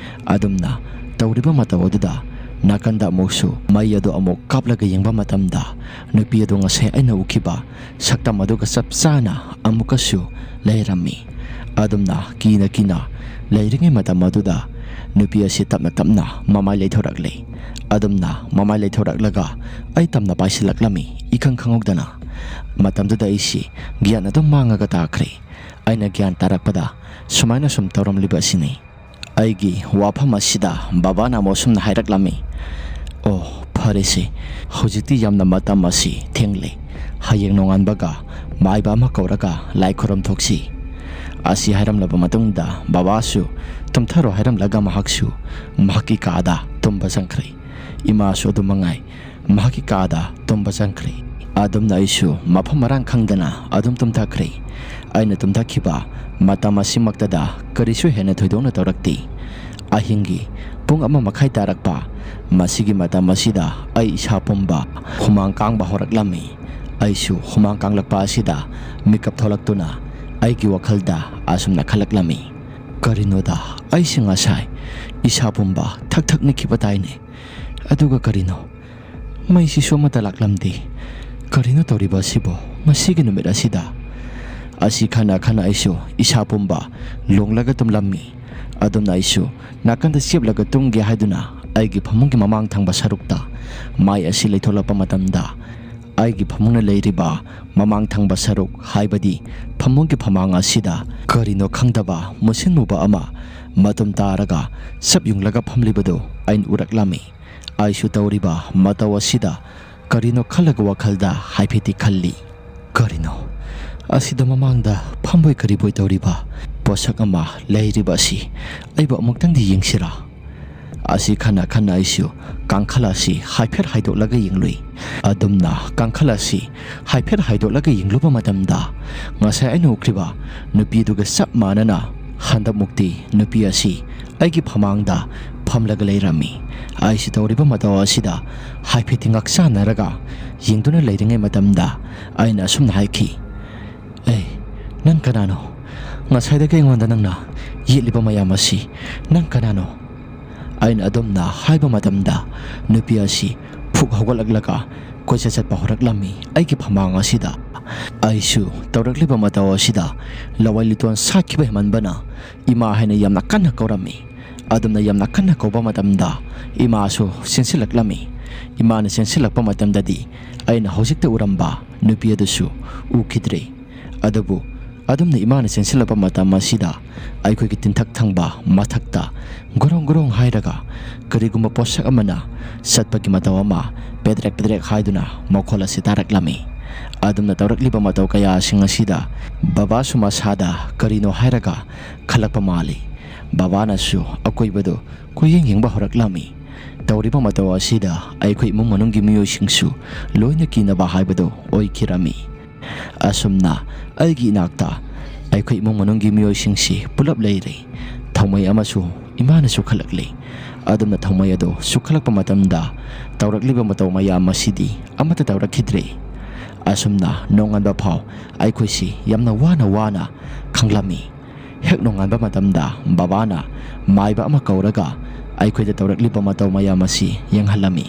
ꯑꯗꯨꯝꯅ ꯇꯧꯔꯤꯕ ꯃꯇꯧ ꯑꯗꯨꯗ ꯅꯥꯀꯟꯗ ꯑꯃꯨꯛꯁꯨ ꯃꯩ ꯑꯗꯨ ꯑꯃꯨꯛ ꯀꯥꯞꯂꯒ ꯌꯦꯡꯕ ꯃꯇꯝꯗ ꯅꯨꯄꯤ ꯑꯗꯨ ꯉꯁꯥꯏ ꯑꯩꯅ ꯎꯈꯤꯕ ꯁꯛꯇꯝ ꯑꯗꯨꯒ ꯆꯞ ꯆꯥꯅ ꯑꯃꯨꯛꯀꯁꯨ ꯂꯩꯔꯝꯃꯤ꯫ ꯑꯗꯨꯝꯅ ꯀꯤꯅ ꯀꯤꯅ ꯂꯩꯔꯤꯉꯩ ꯃꯇꯝ ꯑꯗꯨꯗ ꯅꯨꯄꯤ ꯑꯁꯤ ꯇꯞꯅ ꯇꯞꯅ ꯃꯃꯥꯏ ꯂꯩꯊꯣꯔꯛꯂꯦ꯫ ꯑꯗꯨꯝꯅ ꯃꯃꯥꯏ ꯂꯩꯊꯣꯔꯛꯂꯒ ꯑꯩ ꯇꯝꯅ ꯄꯥꯏꯁꯤꯜꯂꯛꯂꯝꯃꯤ, ꯏꯈꯪ ꯈꯪꯍꯧꯗꯅ꯫ ꯃꯇꯝꯗꯨꯗ ꯑꯩꯁꯤ ꯒ꯭ꯌꯥꯟ ꯑꯗꯨꯝ ꯃꯥꯡꯉꯒ ꯇꯥꯈ꯭ꯔꯦ꯫ ꯑꯩꯅ ꯒ꯭ꯌꯥꯟ ꯇꯥꯔꯛꯄꯗ ꯁꯨꯃꯥꯏꯅ ꯁꯨꯝ ꯇꯧꯔꯝꯂꯤꯕ ꯑꯁꯤꯅꯤ꯫ ꯑꯩꯒꯤ ꯋꯥꯐꯝ ꯑꯁꯤꯗ ꯕꯕꯥꯅ ꯑꯃꯨꯛ ꯑꯁꯨꯝꯅ ꯍꯥꯏꯔꯛꯂꯝꯃꯤ, "ꯑꯣ, ꯐꯔꯦꯁꯦ, ꯍꯧꯖꯤꯛꯇꯤ ꯌꯥꯝꯅ ꯃꯇꯝ ꯑꯁꯤ ꯊꯦꯡꯂꯦ꯫ ꯍꯌꯦꯡ ꯅꯣꯡꯉꯥꯟꯕꯒ ꯃꯥꯏꯕ ꯑꯃ ꯀꯧꯔꯒ ꯂꯥꯏ ꯈꯨꯔꯨꯝ ꯊꯣꯛꯁꯤ"꯫ ꯑꯁꯤ ꯍꯥꯏꯔꯝꯂꯕ ꯃꯇꯨꯡꯗ ꯕꯕꯥꯁꯨ ꯇꯨꯝꯊꯔꯣ ꯍꯥꯏꯔꯝꯂꯒ ꯃꯍꯥꯛꯁꯨ ꯃꯍꯥꯛꯀꯤ ꯀꯥꯗ ꯇꯨꯝꯕ ꯆꯪꯈ꯭ꯔꯦ꯫ ꯏꯃꯥꯁꯨ ꯑꯗꯨ ꯃꯉꯥꯏ ꯃꯍꯥꯛꯀꯤ ꯀꯥꯗ ꯇꯨꯝꯕ ꯆꯪꯈ꯭ꯔꯦ꯫ ꯑꯗꯨꯝꯅ ꯑꯩꯁꯨ ꯃꯐꯝ ꯃꯔꯥꯡ ꯈꯪꯗꯅ ꯑꯗꯨꯝ ꯇꯨꯝꯊꯈ꯭ꯔꯦ꯫ ꯑꯩꯅ ꯇꯨꯝꯊꯈꯤꯕ ꯃꯇꯝ ꯑꯁꯤꯃꯛꯇꯗ ꯀꯔꯤꯁꯨ ꯍꯦꯟꯅ ꯊꯣꯏꯗꯣꯛꯅ ꯇꯧꯔꯛꯇꯦ꯫ ꯑꯍꯤꯡꯒꯤ ꯄꯨꯡ ꯑꯃ ꯃꯈꯥꯏ ꯇꯥꯔꯛꯄ, ꯃꯁꯤꯒꯤ ꯃꯇꯝ ꯑꯁꯤꯗ ꯑꯩ ꯏꯁꯥ ꯄꯨꯝꯕ ꯍꯨꯃꯥꯡ ꯀꯥꯡꯕ ꯍꯧꯔꯛꯂꯝꯃꯤ꯫ ꯑꯩꯁꯨ ꯍꯨꯃꯥꯡ ꯀꯥꯡꯂꯛꯄ ꯑꯁꯤꯗ ꯃꯤꯀꯞ ꯊꯣꯛꯂꯛꯇꯨꯅ ꯑꯩꯒꯤ ꯋꯥꯈꯜꯗ ꯑꯁꯨꯝꯅ ꯈꯜꯂꯛꯂꯝꯃꯤ, "ꯀꯔꯤꯅꯣꯗ, ꯑꯩꯁꯦ ꯉꯁꯥꯏ ꯏꯁꯥ ꯄꯨꯝꯕ ꯊꯛ ꯊꯛ ꯅꯤꯛꯈꯤꯕ ꯇꯥꯏꯅꯦ꯫ ꯑꯗꯨꯒ ꯀꯔꯤꯅꯣ? ꯃꯩꯁꯤꯁꯨ ꯑꯃꯠꯇ ꯂꯥꯛꯂꯝꯗꯦ꯫ ꯀꯔꯤꯅꯣ ꯇꯧꯔꯤꯕ ꯑꯁꯤꯕꯣ ꯉꯁꯤꯒꯤ ꯅꯨꯃꯤꯠ ꯑꯁꯤꯗ?" ꯑꯁꯤ ꯈꯟꯅ ꯈꯟꯅ ꯑꯩꯁꯨ ꯏꯁꯥ ꯄꯨꯝꯕ ꯂꯣꯡꯂꯒ ꯇꯨꯝꯂꯝꯃꯤ꯫ ꯑꯗꯨꯝꯅ ꯑꯩꯁꯨ ꯅꯥꯀꯟꯗ ꯆꯦꯞꯂꯒ ꯇꯨꯝꯒꯦ ꯍꯥꯏꯗꯨꯅ ꯑꯩꯒꯤ ꯐꯃꯨꯡꯒꯤ ꯃꯃꯥꯡ ꯊꯪꯕ ꯁꯔꯨꯛꯇ ꯃꯥꯏ ꯑꯁꯤ ꯂꯩꯊꯣꯛꯂꯛꯄ ꯃꯇꯝꯗ, ꯑꯩꯒꯤ ꯐꯃꯨꯡꯅ ꯂꯩꯔꯤꯕ ꯃꯃꯥꯡ ꯊꯪꯕ ꯁꯔꯨꯛ, ꯍꯥꯏꯕꯗꯤ ꯐꯃꯨꯡꯒꯤ ꯐꯃꯥꯡ ꯑꯁꯤꯗ ꯀꯔꯤꯅꯣ ꯈꯪꯗꯕ ꯃꯨꯁꯤꯟ ꯃꯨꯕ ꯑꯃ ꯃꯇꯨꯝ ꯇꯥꯔꯒ ꯆꯞ ꯌꯨꯡꯂꯒ ꯐꯝꯂꯤꯕꯗꯨ ꯑꯩꯅ ꯎꯔꯛꯂꯝꯃꯤ꯫ ꯑꯩꯁꯨ ꯇꯧꯔꯤꯕ ꯃꯇꯧ ꯑꯁꯤꯗ ꯀꯔꯤꯅꯣ ꯈꯜꯂꯒ ꯋꯥꯈꯜꯗ ꯍꯥꯏꯐꯦꯠꯇꯤ ꯈꯜꯂꯤ꯫ "ꯀꯔꯤꯅꯣ? ꯑꯁꯤꯗ ꯃꯃꯥꯡꯗ ꯐꯝꯕꯣꯏ ꯀꯔꯤꯕꯣꯏ ꯇꯧꯔꯤꯕ ꯄꯣꯠꯁꯛ ꯑꯃ ꯂꯩꯔꯤꯕ ꯑꯁꯤ ꯑꯩꯕꯨ ꯑꯃꯨꯛꯇꯪꯗꯤ ꯌꯦꯡꯁꯤꯔꯥ?" ꯑꯁꯤ ꯈꯟꯅ ꯈꯟꯅ ꯑꯩꯁꯨ ꯀꯥꯡꯈꯜ ꯑꯁꯤ ꯍꯥꯏꯐꯦꯠ ꯍꯥꯏꯗꯣꯛꯂꯒ ꯌꯦꯡꯂꯨꯏ꯫ ꯑꯗꯨꯝꯅ ꯀꯥꯡꯈꯜ ꯑꯁꯤ ꯍꯥꯏꯐꯦꯠ ꯍꯥꯏꯗꯣꯛꯂꯒ ꯌꯦꯡꯂꯨꯕ ꯃꯇꯝꯗ, ꯉꯁꯥꯏ ꯑꯩꯅ ꯎꯈ꯭ꯔꯤꯕ ꯅꯨꯄꯤꯗꯨꯒ ꯆꯞ ꯃꯥꯟꯅꯅ ꯍꯟꯗꯛꯃꯨꯛꯇꯤ ꯅꯨꯄꯤ ꯑꯁꯤ ꯑꯩꯒꯤ ꯐꯃꯥꯡꯗ ꯐꯝꯂꯒ ꯂꯩꯔꯝꯃꯤ꯫ ꯑꯩꯁꯨ ꯇꯧꯔꯤꯕ ꯃꯇꯧ ꯑꯁꯤꯗ ꯍꯥꯏꯐꯦꯠꯇꯤ ꯉꯛꯆꯥꯟꯅꯔꯒ ꯌꯦꯡꯗꯨꯅ ꯂꯩꯔꯤꯉꯩ ꯃꯇꯝꯗ ꯑꯩꯅ ꯑꯁꯨꯝꯅ ꯍꯥꯏꯈꯤ, "ꯑꯦ, ꯅꯪ ꯀꯅꯥꯅꯣ? ꯉꯁꯥꯏꯗꯒꯤ ꯑꯩꯉꯣꯟꯗ ꯅꯪꯅ ꯌꯦꯠꯂꯤꯕ ꯃꯌꯥꯝ ꯑꯁꯤ ꯅꯪ ꯀꯅꯥꯅꯣ?" ꯑꯩꯅ ꯑꯗꯨꯝꯅ ꯍꯥꯏꯕ ꯃꯇꯝꯗ ꯅꯨꯄꯤ ꯑꯁꯤ ꯐꯨꯛ ꯍꯧꯒꯠꯂꯛꯂꯒ ꯀꯣꯏꯆꯠ ꯆꯠꯄ ꯍꯧꯔꯛꯂꯝꯃꯤ ꯑꯩꯒꯤ ꯐꯃꯥꯡ ꯑꯁꯤꯗ꯫ ꯑꯩꯁꯨ ꯇꯧꯔꯛꯂꯤꯕ ꯃꯇꯧ ꯑꯁꯤꯗ ꯂꯋꯥꯏ ꯂꯤꯇꯣꯟ ꯁꯥꯠꯈꯤꯕ ꯍꯦꯟꯃꯟꯕꯅ ꯏꯃꯥ ꯍꯥꯏꯅ ꯌꯥꯝꯅ ꯀꯟꯅ ꯀꯧꯔꯝꯃꯤ꯫ ꯑꯗꯨꯝꯅ ꯌꯥꯝꯅ ꯀꯟꯅ ꯀꯧꯕ ꯃꯇꯝꯗ ꯏꯃꯥꯁꯨ ꯆꯦꯟꯁꯤꯜꯂꯛꯂꯝꯃꯤ꯫ ꯏꯃꯥꯅ ꯆꯦꯟꯁꯤꯜꯂꯛꯄ ꯃꯇꯝꯗꯗꯤ ꯑꯩꯅ ꯍꯧꯖꯤꯛꯇ ꯎꯔꯝꯕ ꯅꯨꯄꯤ ꯑꯗꯨꯁꯨ ꯎꯈꯤꯗ꯭ꯔꯦ꯫ ꯑꯗꯨꯕꯨ ꯑꯗꯨꯝꯅ ꯏꯃꯥꯅ ꯆꯦꯟꯁꯤꯜꯂꯛꯄ ꯃꯇꯝ ꯑꯁꯤꯗ ꯑꯩꯈꯣꯏꯒꯤ ꯇꯤꯟꯊꯛ ꯊꯪꯕ ꯃꯊꯛꯇ ꯒꯣꯔꯣꯡ ꯒꯣꯔꯣꯡ ꯍꯥꯏꯔꯒ ꯀꯔꯤꯒꯨꯝꯕ ꯄꯣꯠꯁꯛ ꯑꯃꯅ ꯆꯠꯄꯒꯤ ꯃꯇꯧ ꯑꯃ ꯄꯦꯗ꯭ꯔꯦꯛ ꯄꯦꯗ꯭ꯔꯦꯛ ꯍꯥꯏꯗꯨꯅ ꯃꯈꯣꯜ ꯑꯁꯤ ꯇꯥꯔꯛꯂꯝꯃꯤ꯫ ꯑꯗꯨꯝꯅ ꯇꯧꯔꯛꯂꯤꯕ ꯃꯇꯧ ꯀꯌꯥꯁꯤꯡ ꯑꯁꯤꯗ ꯕꯕꯥꯁꯨ ꯃꯁꯥꯗ ꯀꯔꯤꯅꯣ ꯍꯥꯏꯔꯒ ꯈꯜꯂꯛꯄ ꯃꯥꯜꯂꯤ꯫ ꯕꯕꯥꯅꯁꯨ ꯑꯀꯣꯏꯕꯗꯨ ꯀꯣꯏꯌꯦꯡ ꯌꯦꯡꯕ ꯍꯧꯔꯛꯂꯝꯃꯤ꯫ ꯇꯧꯔꯤꯕ ꯃꯇꯧ ꯑꯁꯤꯗ ꯑꯩꯈꯣꯏ ꯏꯃꯨꯡ ꯃꯅꯨꯡꯒꯤ ꯃꯤꯑꯣꯏꯁꯤꯡꯁꯨ ꯂꯣꯏꯅ ꯀꯤꯅꯕ ꯍꯥꯏꯕꯗꯨ ꯑꯣꯏꯈꯤꯔꯝꯃꯤ꯫ ꯑꯁꯨꯝꯅ ꯑꯩꯒꯤ ꯏꯅꯥꯛꯇ ꯑꯩꯈꯣꯏ ꯏꯃꯨꯡ ꯃꯅꯨꯡꯒꯤ ꯃꯤꯑꯣꯏꯁꯤꯡꯁꯤ ꯄꯨꯂꯞ ꯂꯩꯔꯤ꯫ ꯊꯧꯃꯩ ꯑꯃꯁꯨ ꯏꯃꯥꯅ ꯆꯨꯈꯠꯂꯛꯂꯤ꯫ ꯑꯗꯨꯝꯅ ꯊꯧꯃꯩ ꯑꯗꯨ ꯆꯨꯈꯠꯂꯛꯄ ꯃꯇꯝꯗ ꯇꯧꯔꯛꯂꯤꯕ ꯃꯇꯧ ꯃꯌꯥꯝ ꯑꯁꯤꯗꯤ ꯑꯃꯠꯇ ꯇꯧꯔꯛꯈꯤꯗ꯭ꯔꯦ꯫ ꯑꯁꯨꯝꯅ ꯅꯣꯡꯉꯥꯟꯕ ꯐꯥꯎ ꯑꯩꯈꯣꯏꯁꯤ ꯌꯥꯝꯅ ꯋꯥꯅ ꯋꯥꯅ ꯈꯪꯂꯝꯃꯤ꯫ ꯍꯦꯛ ꯅꯣꯡꯉꯥꯟꯕ ꯃꯇꯝꯗ ꯕꯕꯥꯅ ꯃꯥꯏꯕ ꯑꯃ ꯀꯧꯔꯒ ꯑꯩꯈꯣꯏꯗ ꯇꯧꯔꯛꯂꯤꯕ ꯃꯇꯧ ꯃꯌꯥꯝ ꯑꯁꯤ ꯌꯦꯡꯍꯜꯂꯝꯃꯤ꯫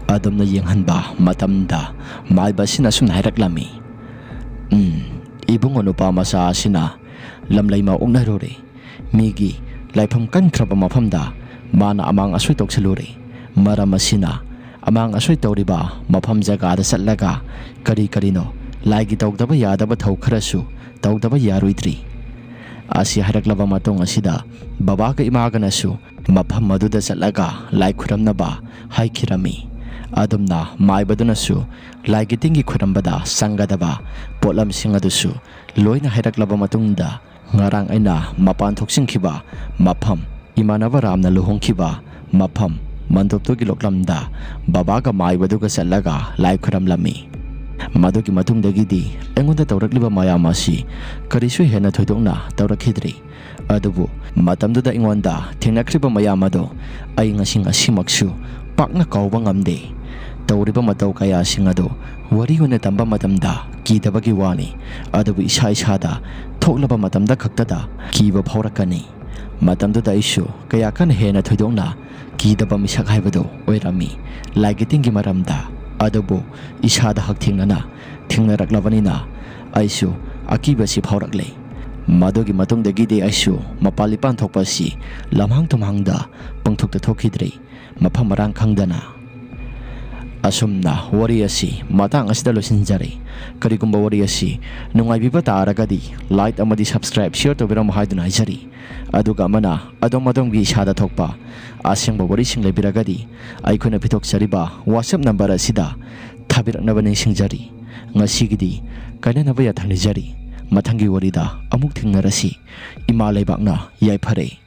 ꯑꯗꯨꯝꯅ ꯌꯦꯡꯍꯟꯕ ꯃꯇꯝꯗ ꯃꯥꯏꯕ ꯑꯁꯤꯅ ꯑꯁꯨꯝꯅ ꯍꯥꯏꯔꯛꯂꯝꯃꯤ, "ꯎꯝ, ꯏꯕꯨꯡꯉꯣ ꯅꯨꯄꯥ ꯃꯆꯥ ꯑꯁꯤꯅ ꯂꯝꯂꯩꯃ ꯑꯣꯛꯅꯔꯨꯔꯦ꯫ ꯃꯤꯒꯤ ꯂꯥꯏꯐꯝ ꯀꯟꯈ꯭ꯔꯕ ꯃꯐꯝꯗ ꯃꯥꯅ ꯑꯃꯥꯡ ꯑꯁꯣꯏ ꯇꯧꯁꯜꯂꯨꯔꯦ꯫ ꯃꯔꯝ ꯑꯁꯤꯅ ꯑꯃꯥꯡ ꯑꯁꯣꯏ ꯇꯧꯔꯤꯕ ꯃꯐꯝ ꯖꯒꯥꯗ ꯆꯠꯂꯒ ꯀꯔꯤ ꯀꯔꯤꯅꯣ ꯂꯥꯏꯒꯤ ꯇꯧꯗꯕ ꯌꯥꯗꯕ ꯊꯧ ꯈꯔꯁꯨ ꯇꯧꯗꯕ ꯌꯥꯔꯣꯏꯗ꯭ꯔꯤ"꯫ ꯑꯁꯤ ꯍꯥꯏꯔꯛꯂꯕ ꯃꯇꯨꯡ ꯑꯁꯤꯗ ꯕꯕꯥꯒ ꯏꯃꯥꯒꯅꯁꯨ ꯃꯐꯝ ꯑꯗꯨꯗ ꯆꯠꯂꯒ ꯂꯥꯏ ꯈꯨꯔꯝꯅꯕ ꯍꯥꯏꯈꯤꯔꯝꯃꯤ꯫ ꯑꯗꯨꯝꯅ ꯃꯥꯏꯕꯗꯨꯅꯁꯨ ꯂꯥꯏꯒꯤ ꯇꯤꯟꯒꯤ ꯈꯨꯔꯝꯕꯗ ꯆꯪꯒꯗꯕ ꯄꯣꯠꯂꯝꯁꯤꯡ ꯑꯗꯨꯁꯨ ꯂꯣꯏꯅ ꯍꯥꯏꯔꯛꯂꯕ ꯃꯇꯨꯡꯗ, ꯉꯔꯥꯡ ꯑꯩꯅ ꯃꯄꯥꯟ ꯊꯣꯛꯆꯤꯟꯈꯤꯕ ꯃꯐꯝ, ꯏꯃꯥꯟꯅꯕ ꯔꯥꯝꯅ ꯂꯨꯍꯣꯡꯈꯤꯕ ꯃꯐꯝ, ꯃꯟꯗꯣꯞꯇꯨꯒꯤ ꯂꯣꯛꯂꯝꯗ ꯕꯕꯥꯒ ꯃꯥꯏꯕꯗꯨꯒ ꯆꯠꯂꯒ ꯂꯥꯏ ꯈꯨꯔꯝꯂꯝꯃꯤ꯫ ꯃꯗꯨꯒꯤ ꯃꯇꯨꯡꯗꯒꯤꯗꯤ ꯑꯩꯉꯣꯟꯗ ꯇꯧꯔꯛꯂꯤꯕ ꯃꯌꯥꯝ ꯑꯁꯤ ꯀꯔꯤꯁꯨ ꯍꯦꯟꯅ ꯊꯣꯏꯗꯣꯛꯅ ꯇꯧꯔꯛꯈꯤꯗ꯭ꯔꯤ꯫ ꯑꯗꯨꯕꯨ ꯃꯇꯝꯗꯨꯗ ꯑꯩꯉꯣꯟꯗ ꯊꯦꯡꯅꯈ꯭ꯔꯤꯕ ꯃꯌꯥꯝ ꯑꯗꯣ ꯑꯩ ꯉꯁꯤ ꯉꯁꯤꯃꯛꯁꯨ ꯄꯥꯛꯅ ꯀꯥꯎꯕ ꯉꯝꯗꯦ꯫ ꯇꯧꯔꯤꯕ ꯃꯇꯧ ꯀꯌꯥꯁꯤꯡ ꯑꯗꯣ ꯋꯥꯔꯤ ꯑꯣꯏꯅ ꯇꯝꯕ ꯃꯇꯝꯗ ꯀꯤꯗꯕꯒꯤ ꯋꯥꯅꯤ, ꯑꯗꯨꯕꯨ ꯏꯁꯥ ꯏꯁꯥꯗ ꯊꯣꯛꯂꯕ ꯃꯇꯝꯗ ꯈꯛꯇꯗ ꯀꯤꯕ ꯐꯥꯎꯔꯛꯀꯅꯤ꯫ ꯃꯇꯝꯗꯨꯗ ꯑꯩꯁꯨ ꯀꯌꯥ ꯀꯟꯅ ꯍꯦꯟꯅ ꯊꯣꯏꯗꯣꯛꯅ ꯀꯤꯗꯕ ꯃꯤꯁꯛ ꯍꯥꯏꯕꯗꯨ ꯑꯣꯏꯔꯝꯃꯤ ꯂꯥꯏꯒꯤ ꯇꯤꯟꯒꯤ ꯃꯔꯝꯗ꯫ ꯑꯗꯨꯕꯨ ꯏꯁꯥꯗ ꯍꯛꯊꯦꯡꯅꯅ ꯊꯦꯡꯅꯔꯛꯂꯕꯅꯤꯅ ꯑꯩꯁꯨ ꯑꯀꯤꯕꯁꯤ ꯐꯥꯎꯔꯛꯂꯦ꯫ ꯃꯗꯨꯒꯤ ꯃꯇꯨꯡꯗꯒꯤꯗꯤ ꯑꯩꯁꯨ ꯃꯄꯥꯟ ꯏꯄꯥꯟ ꯊꯣꯛꯄ ꯑꯁꯤ ꯂꯝꯍꯥꯡ ꯇꯨꯝꯍꯥꯡꯗ ꯄꯪꯊꯣꯛꯇ ꯊꯣꯛꯈꯤꯗ꯭ꯔꯦ꯫ ꯃꯐꯝ ꯃꯔꯥꯡ ꯈꯪꯗꯅ꯫ ꯑꯁꯨꯝꯅ ꯋꯥꯔꯤ ꯑꯁꯤ ꯃꯇꯥꯡ ꯑꯁꯤꯗ ꯂꯣꯏꯁꯤꯟꯖꯔꯦ꯫ ꯀꯔꯤꯒꯨꯝꯕ ꯋꯥꯔꯤ ꯑꯁꯤ ꯅꯨꯡꯉꯥꯏꯕꯤꯕ ꯇꯥꯔꯒꯗꯤ like ꯑꯃꯗꯤ subscribe, share ꯇꯧꯕꯤꯔꯝꯃꯨ ꯍꯥꯏꯗꯨꯅ ꯍꯥꯏꯖꯔꯤ꯫ ꯑꯗꯨꯒ ꯑꯃꯅ ꯑꯗꯣꯝ ꯑꯗꯣꯝꯒꯤ ꯏꯁꯥꯗ ꯊꯣꯛꯄ ꯑꯁꯦꯡꯕ ꯋꯥꯔꯤꯁꯤꯡ ꯂꯩꯕꯤꯔꯒꯗꯤ ꯑꯩꯈꯣꯏꯅ ꯄꯤꯊꯣꯛꯆꯔꯤꯕ WhatsApp number ꯑꯁꯤꯗ ꯊꯥꯕꯤꯔꯛꯅꯕ ꯅꯤꯡꯁꯤꯡꯖꯔꯤ꯫ ꯉꯁꯤꯒꯤꯗꯤ ꯀꯥꯏꯅꯅꯕ ꯌꯥꯊꯪ ꯅꯤꯖꯔꯤ꯫ ꯃꯊꯪꯒꯤ ꯋꯥꯔꯤꯗ ꯑꯃꯨꯛ ꯊꯦꯡꯅꯔꯁꯤ꯫ ꯏꯃꯥ ꯂꯩꯕꯥꯛꯅ ꯌꯥꯏꯐꯔꯦ꯫